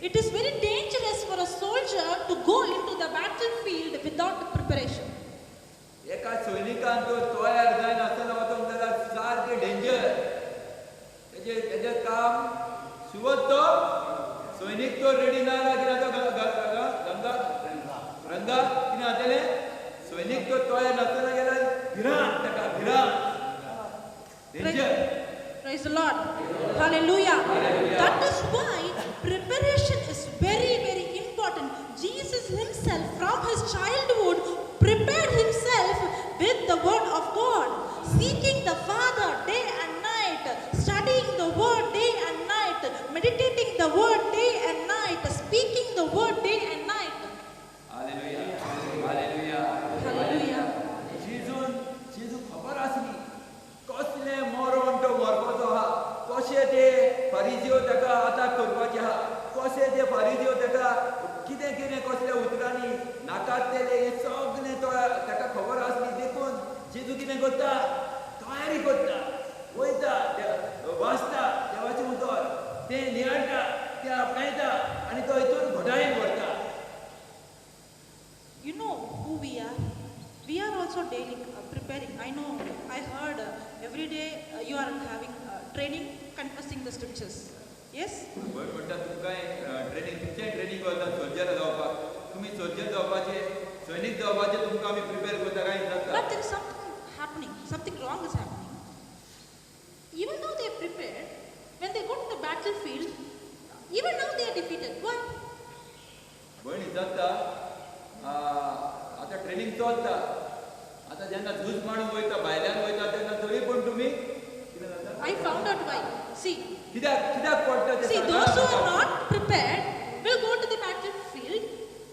It is very dangerous for a soldier to go into the battlefield without preparation. एका सैनिकान तो तयार जायनासतना वचोंक जाल्यार सारकें डेंजर. तेजें तेजें काम शिवत तो सैनीक तो रेडी ना जाल्यार कितें जाता? गंगा रंगा कितें जातलें? सैनीक तो तयार नासतना गेल्यार भिरांत ताका, भिरांत, danger. Praise the Lord. Hallelujah. Hallelujah. That is why preparation is very, very important. Jesus himself from his childhood prepared himself with the word of God, seeking the Father day and night, studying the word day and night, meditating the word day and night, speaking the word day and night. Hallelujah. Hallelujah. Hallelujah. जेजून जेजू खबर आसली कसलें मरण तो मरपाचो आहा, कशें ते फारिजियो ताका आताक करपाचे आहा, कशें ते फारिजियो ताका कितें कितें कसल्या उतरांनी नाकारतले, हें सगळें तो ताका खबर आसली. देखून जेजू कितें करता? तयारी करता, वयता, वाचता देवाचें उतर, तें नियाळटा, तें आपणायता आनी तो हितून घटायेन व्हरता. You know who we are? We are also daily preparing. I know, I heard every day you are having training, confessing the scriptures. Yes? भंय म्हणटा तुमकां ट्रेनींग, तुमचें ट्रेनींग वता सोल्जर जावपाक. तुमी सोल्जर जावपाचे, सैनीक जावपाचे तुमकां आमी प्रिपेर करता काय जाता. But there is something happening, something wrong is happening. Even though they are prepared, when they go to the battlefield, even now they are defeated. Why? भयण जाता आतां ट्रेनींग चलता, आतां जेन्ना झूज मांडूंक वयता, भायल्यान वयता तेन्ना तरी पूण तुमी कितें जाता? I found out why. See, कित्याक कित्याक पडटा तें see, सांगा. those who are not prepared will go to the battlefield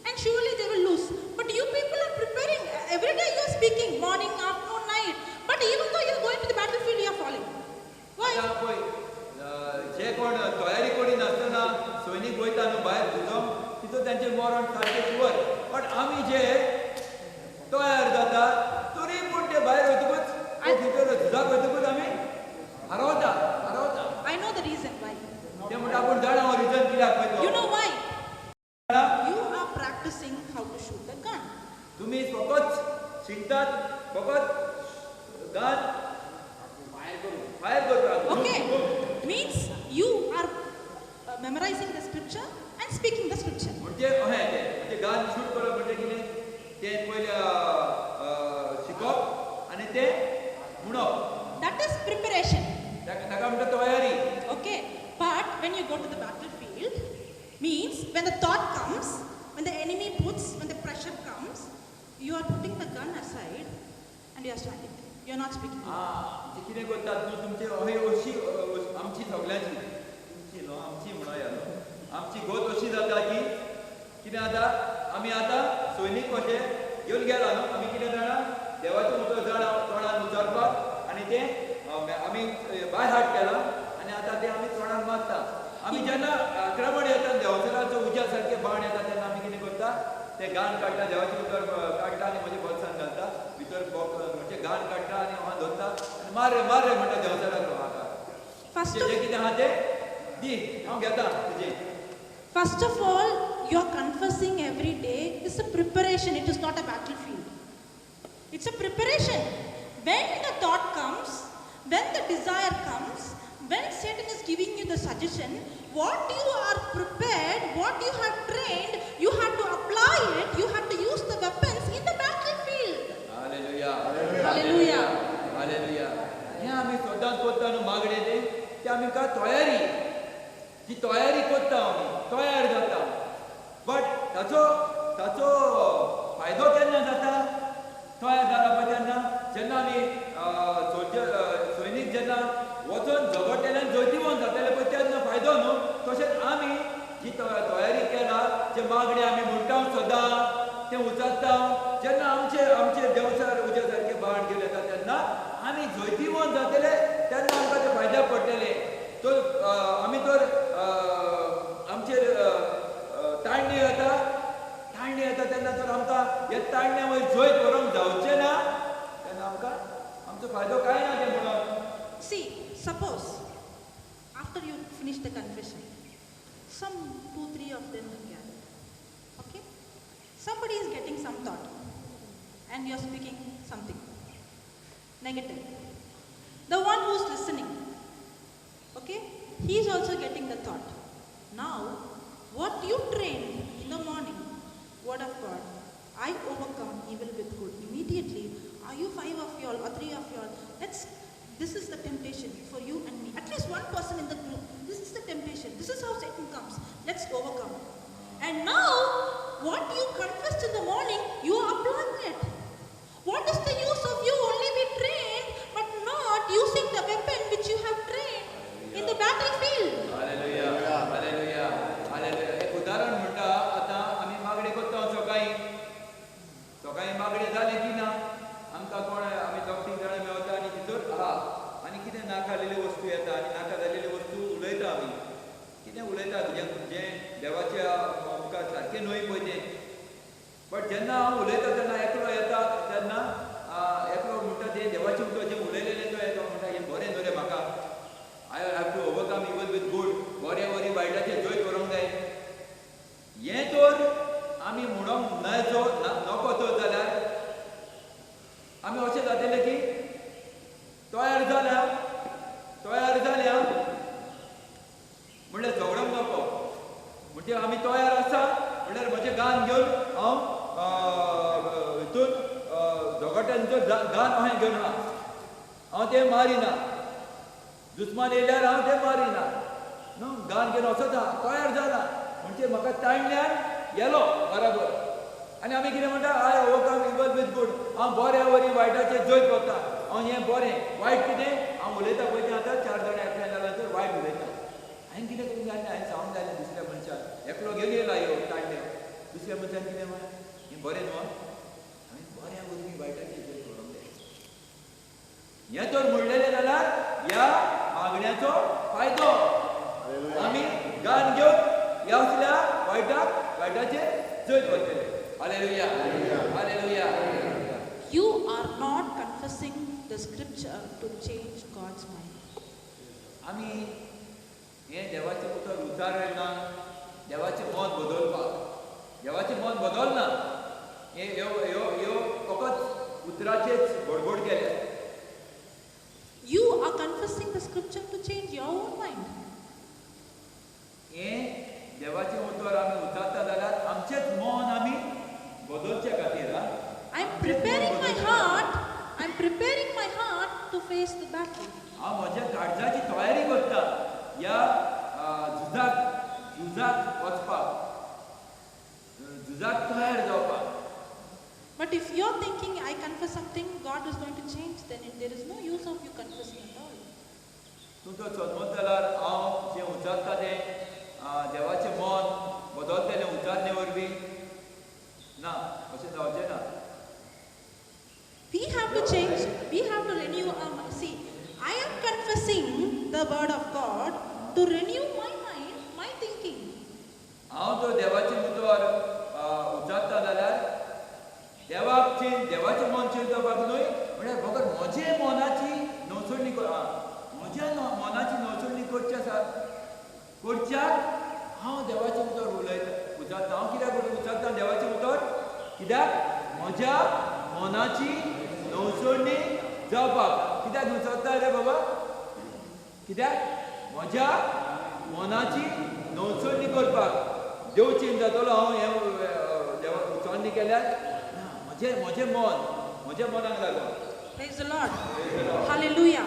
and surely they will lose. But you people are preparing. Every day you are speaking, morning, afternoon, night. But even though you are going to the battlefield, you are falling. Why? आतां पळय जे कोण तयारी करिनासतना सैनीक वयता न्हू भायर झुजोंक, तितून तांचें मरण सारकें शुवर. बट आमी जे तयार जाता तरी पूण ते भायर वतकूच, भितर झुजाक वतकूच आमी हारवता, हारवता. I know the reason why. ते म्हणटा आपूण जाणा हो रिजन कित्याक पळय You तो. know why? You are practicing how to shoot the gun. तुमी फकत शिकतात, फकत गन फायर करपाक. Okay. Means you are memorizing the scripture and speaking the scripture. म्हणजे अहें तें म्हणजे गन शूट करप म्हणजे कितें, तें पयलें शिकप आनी तें म्हणप. That is preparation. ताका म्हणटा तयारी. Okay. But when you go to the battlefield, means when the thought comes, when the enemy puts, when the pressure comes, you are putting the gun aside and you are standing there. You are not speaking. कितें करतात न्हू तुमचे अशी अशी आमची सगळ्यांची तुमची न्हू आमची म्हणून या न्हू आमची गोत अशी जाता की कितें जाता आमी आतां सैनीक कशे घेवन गेला न्हू आमी कितें जाणा देवाचें उतर जाणा तोंडान उचारपाक आनी तें आमी बाय हार्ट केलां आनी आतां तें आमी तोंडान मारता. आमी जेन्ना आक्रमण येता देवचाराचो उज्या सारकें बाण येता तेन्ना आमी कितें करता तें गान काडटा देवाचें उतर काडटा आनी म्हज्या बोल्सान घालता भितर म्हणजे गान काडटा आनी हांव धरता आनी मार रे मार रे म्हणटा देवचाराक म्हाका जें कितें आहा तें दी हांव घेता तुजें. First of all, you are confessing every day is a preparation. It is not a battlefield. It's a preparation. When the thought comes, when the desire comes, when Satan is giving you the suggestion, what you are prepared, what you have trained, you have to apply it, you have to use the weapons in the battlefield. Hallelujah. Hallelujah. Hallelujah. हें आमी सदांच करता न्हू मागणें तें तें आमी काय तयारी जी तयारी करता आमी तयार जाता बट ताचो ताचो फायदो केन्ना जाता तयार जाला पळय तेन्ना जेन्ना आमी सैनीक जेन्ना वचोन झगडटेल्यान जैतिवंत जातले पळय तेन्ना फायदो न्हू. तशेंच आमी जी तयारी केला जे मागणें आमी म्हणटा सदां तें उचारता जेन्ना आमचे आमचे देवचार उज्या सारके बाण घेवन येता तेन्ना आमी जैतिवंत जातले तेन्ना आमकां ते फायद्याक पडटले. तर आमी तर आमचेर ताळणी येता ताळणी येता तेन्ना तर आमकां हे ताळण्या वयर जैत व्हरूंक जावचें ना तेन्ना आमकां आमचो फायदो कांय ना तें म्हणून. See, suppose after you finish the confession, some 2-3 of them have gathered. Okay? Somebody is getting some thought and you are speaking something negative. The one who is listening, okay, he is also getting the thought. Now, what you trained in the morning, word of God, I overcome evil with good. Immediately, are you 5 of y'all or 3 of y'all? This is the temptation for you and me. At least one person in the group. This is the temptation. This is how Satan comes. Let's overcome. And now, what you confessed in the morning, you are applying it. What is the use of you only be trained, but not using the weapon which you have trained in the battlefield? Hallelujah. Hallelujah. Hallelujah. एक उदाहरण म्हणटा आतां आमी मागणी करता सकाळीं सकाळीं मागणी जालें की ना आमकां कोण आमी दोग तीग जाणां मेवता आनी भितर आहा आनी कितें नाका जालेली वस्तू येता आनी नाका जालेली वस्तू उलयता आमी कितें उलयता जें देवाच्या मुखार सारकें न्हय पळय तें. बट जेन्ना हांव उलयता तेन्ना एकलो येता तेन्ना एकलो म्हणटा तें देवाचें उतर जें उलयलेलें तो येता म्हणटा हें बरें न्हू रे म्हाका I have to overcome evil with good बरें वरी वायटाचें जैत व्हरूंक जाय. हें तर आमी म्हणूंक नजो नको तर जाल्यार आमी अशें जातलें की तयार जाल्या तयार जाल्या म्हणल्यार झगडोंक नको म्हणजे आमी तयार आसा म्हणल्यार म्हजें गान घेवन हांव हितून झगड्यांचो गान हांवें घेवन आहा हांव तें मारिना दुस्मान येयल्यार हांव तें मारिना न्हू गान घेवन वचत आहा तयार जाला म्हणजे म्हाका ताणल्यान येलो बराबर. आनी आमी कितें म्हणटा I overcome evil with good हांव बऱ्या वरी वायटाचें जैत वता हांव हें बरें वायट कितें हांव उलयता पळय तें आतां 4 जाणां एकठांय जाल्यार तर वायट उलयता. हांवें कितें करूंक जाय हांवें सांगूंक जाय दुसऱ्या मनशाक एकलो घेवन येयला ह्यो ताणण्यो दुसऱ्या मनशान कितें म्हळें हें बरें न्हू हांवें बऱ्या वरवीं वायटाचें जैत व्हरूंक जाय. हें तर म्हणलेलें जाल्यार ह्या मागण्याचो फायदो आमी गान घेवन ह्या असल्या वायटाक वायटाचेर जैत व्हरतले. Hallelujah. Hallelujah. You are not confessing the scripture to change God's mind. आमी हें देवाचें उतर उच्चारना देवाचें मन बदलपाक देवाचें मन बदलना हें ह्यो ह्यो ह्यो फकत उतराचेच बडबड केल्या. You are confessing the scripture to change your own mind. हें देवाचें उतर आमी उच्चारता जाल्यार आमचेंच मन आमी बदलचे खातीर. I am preparing my heart. I am preparing my heart to face the battle. हांव म्हज्या काळजाची तयारी करता ह्या झुजाक झुजाक वचपाक झुजाक तयार जावपाक. But if you are thinking I confess something, God is going to change then there is no use of you confessing at all. तूं तर सदमत जाल्यार हांव जें उच्चारता तें देवाचें मन बदलतलें उच्चारणे वरवीं ना, अशें जावचें ना. We have to change, we have to renew our mind. See, I am confessing the word of God to renew my mind, my thinking. हांव जर देवाचें उतर उच्चारता जाल्यार देवाक चेंज, देवाचें मन चेंज जावपाक न्हय, म्हळ्यार बगर म्हजे मनाची नवसरणी, म्हज्या मनाची नवसरणी करची आसा, करच्याक हांव देवाचें उतर उलयता, उच्चारता. हांव कित्याक उच्चारता देवाचें उतर? कित्याक? म्हज्या मनाची नवसरणी जावपाक. कित्याक उच्चारता रे बाबा? कित्याक? म्हज्या मनाची नवसरणी करपाक. देव चेंज जातलो हांव हें देवा उच्चारणी केल्यार ना, म्हजें म्हजें मन, म्हज्या मनाक लागून. Praise the Lord. Hallelujah.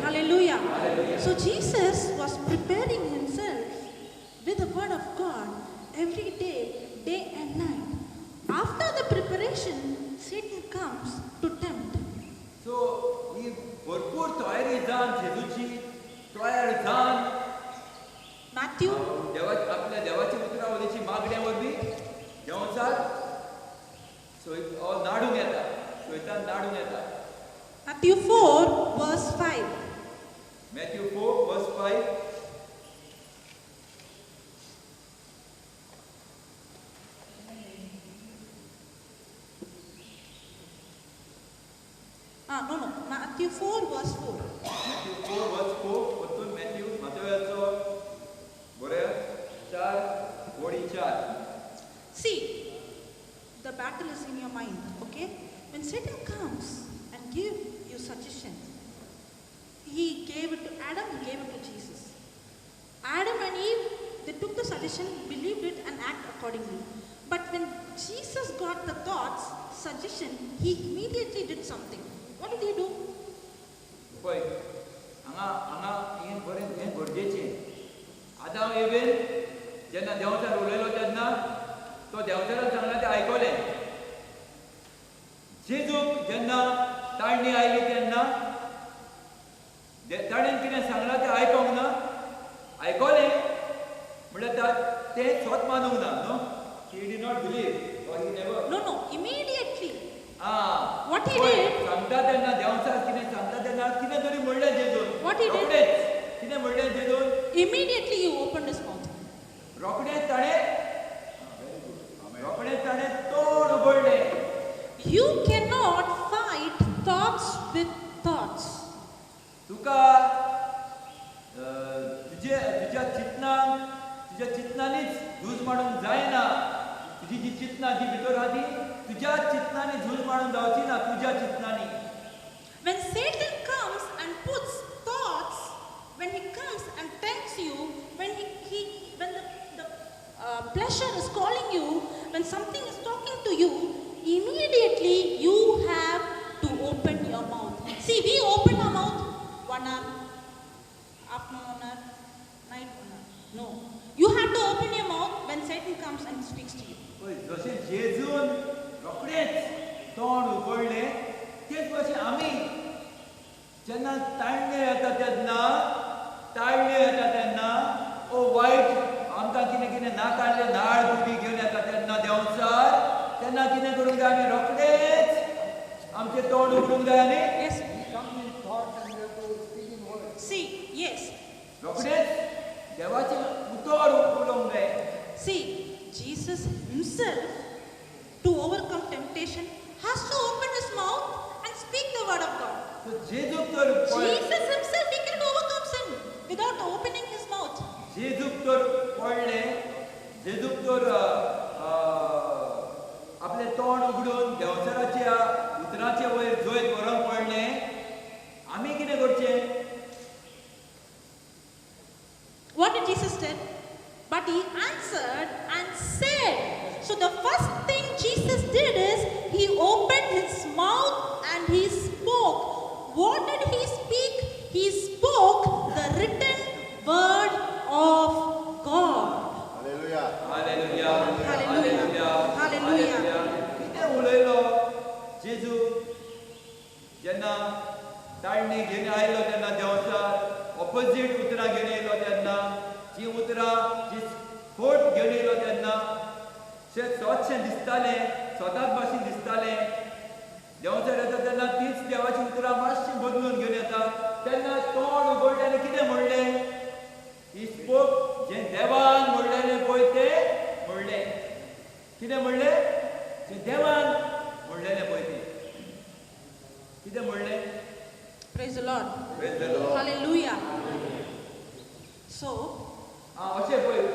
Hallelujah. So Jesus was preparing himself with the word of God every day, day and night. After the preparation, Satan comes to tempt. So ही भरपूर तयारी जावन जेजूची तयार जावन Matthew देवा आपल्या देवाच्या उतरा वरवीं मागण्या वरवीं देंवचार नाडूंक येता, सैतान नाडूंक येता. Matthew 4 verse 5. Matthew 4 verse 5. No, no. Matthew 4 verse 4. Matthew 4 verse 4. परतून Matthew मातेवाचो बरें 4:4. See, the battle is in your mind, okay? When Satan comes and give you suggestion, he gave it to Adam, he gave it to Jesus. Adam and Eve, they took the suggestion, believed it and act accordingly. But when Jesus got the thoughts, suggestion, he immediately did something. What did he do? पळय हांगा हांगा हें बरें हें गरजेचें. आदाम even जेन्ना देंवचार उलयलो तेन्ना तो देंवचारान सांगलां तें आयकलें. जेजूक जेन्ना ताळणी आयली तेन्ना ताणें कितें सांगलां तें आयकोंक ना, आयकलें म्हणल्यार तें स्वत मानूंक ना. न्हू, he did not believe or he never. No, no, immediately. Ah, What he did? सांगता तेन्ना देंवचार कितें सांगता तेन्ना कितें तरी म्हणलें जेजून. What he did? रोखडेंच कितें म्हणलें जेजून? Immediately he opened his mouth. रोखडेंच ताणें, रोखडेंच ताणें तोंड उगडलें. You cannot fight thoughts with thoughts. तुका तुजे तुज्या चिंतनाक तुज्या चिंतनांनीच झूज मांडूंक जायना. तुजी जी चिंतनां जी भितर आहा ती तुज्या चिंतनांनी झूज मांडूंक जावची ना, तुज्या चिंतनांनी. When Satan comes and puts thoughts, when he comes and tempts you, when he when the pleasure is calling you, when something is talking to you, immediately you have to open your mouth. See, we open our mouth 1 hour, afternoon 1 hour, night 1 hour. No. You have to open your mouth when Satan comes and speaks to you. पळय जशें जेजून रोखडेंच तोंड उगडलें तेच भशेन आमी जेन्ना ताळणे येता तेन्ना, ताळणे येता तेन्ना ओ वायट आमकां कितें कितें नाकाडलें नाड बुडी घेवन येता तेन्ना देंवचार तेन्ना कितें करूंक जाय? आमी रोखडेंच आमचें तोंड उगडूंक जाय आनी Yes. Come in thoughts and we have to speak in words. See, yes. रोखडेंच देवाचें उतर उलोवंक जाय. See, Jesus himself, to overcome temptation, has to open his mouth and speak the word of God. So जेजूक तर Jesus himself, he cannot overcome sin without opening his mouth. जेजूक तर पडलें, जेजूक तर आपलें तोंड उगडून देंवचाराच्या उतराचे वयर जैत व्हरूंक पडलें. आमी कितें करचें? What did Jesus say? But he answered and said. So the first thing Jesus did is he opened his mouth and he spoke. What did he speak? He spoke the written word of God. Hallelujah. Hallelujah. Hallelujah. Hallelujah. कितें उलयलो जेजू? जेन्ना ताळणी घेवन आयलो तेन्ना देंवचार opposite उतरां घेवन येयलो तेन्ना, जीं उतरां जी खोट घेवन येयलो तेन्ना स्वच्छ दिसतालें, स्वताक भाशेन दिसतालें. देंवचार येता तेन्ना तीच देवाची उतरां मातशी बदलून घेवन येता. तेन्ना तोंड उगडलें आनी कितें म्हणलें? He spoke जें देवान म्हणलेलें पळय तें म्हणलें. कितें म्हणलें? जें देवान म्हणलेलें पळय तें. कितें म्हणलें? Praise the Lord. Praise the Lord. Hallelujah. So, अशें पळय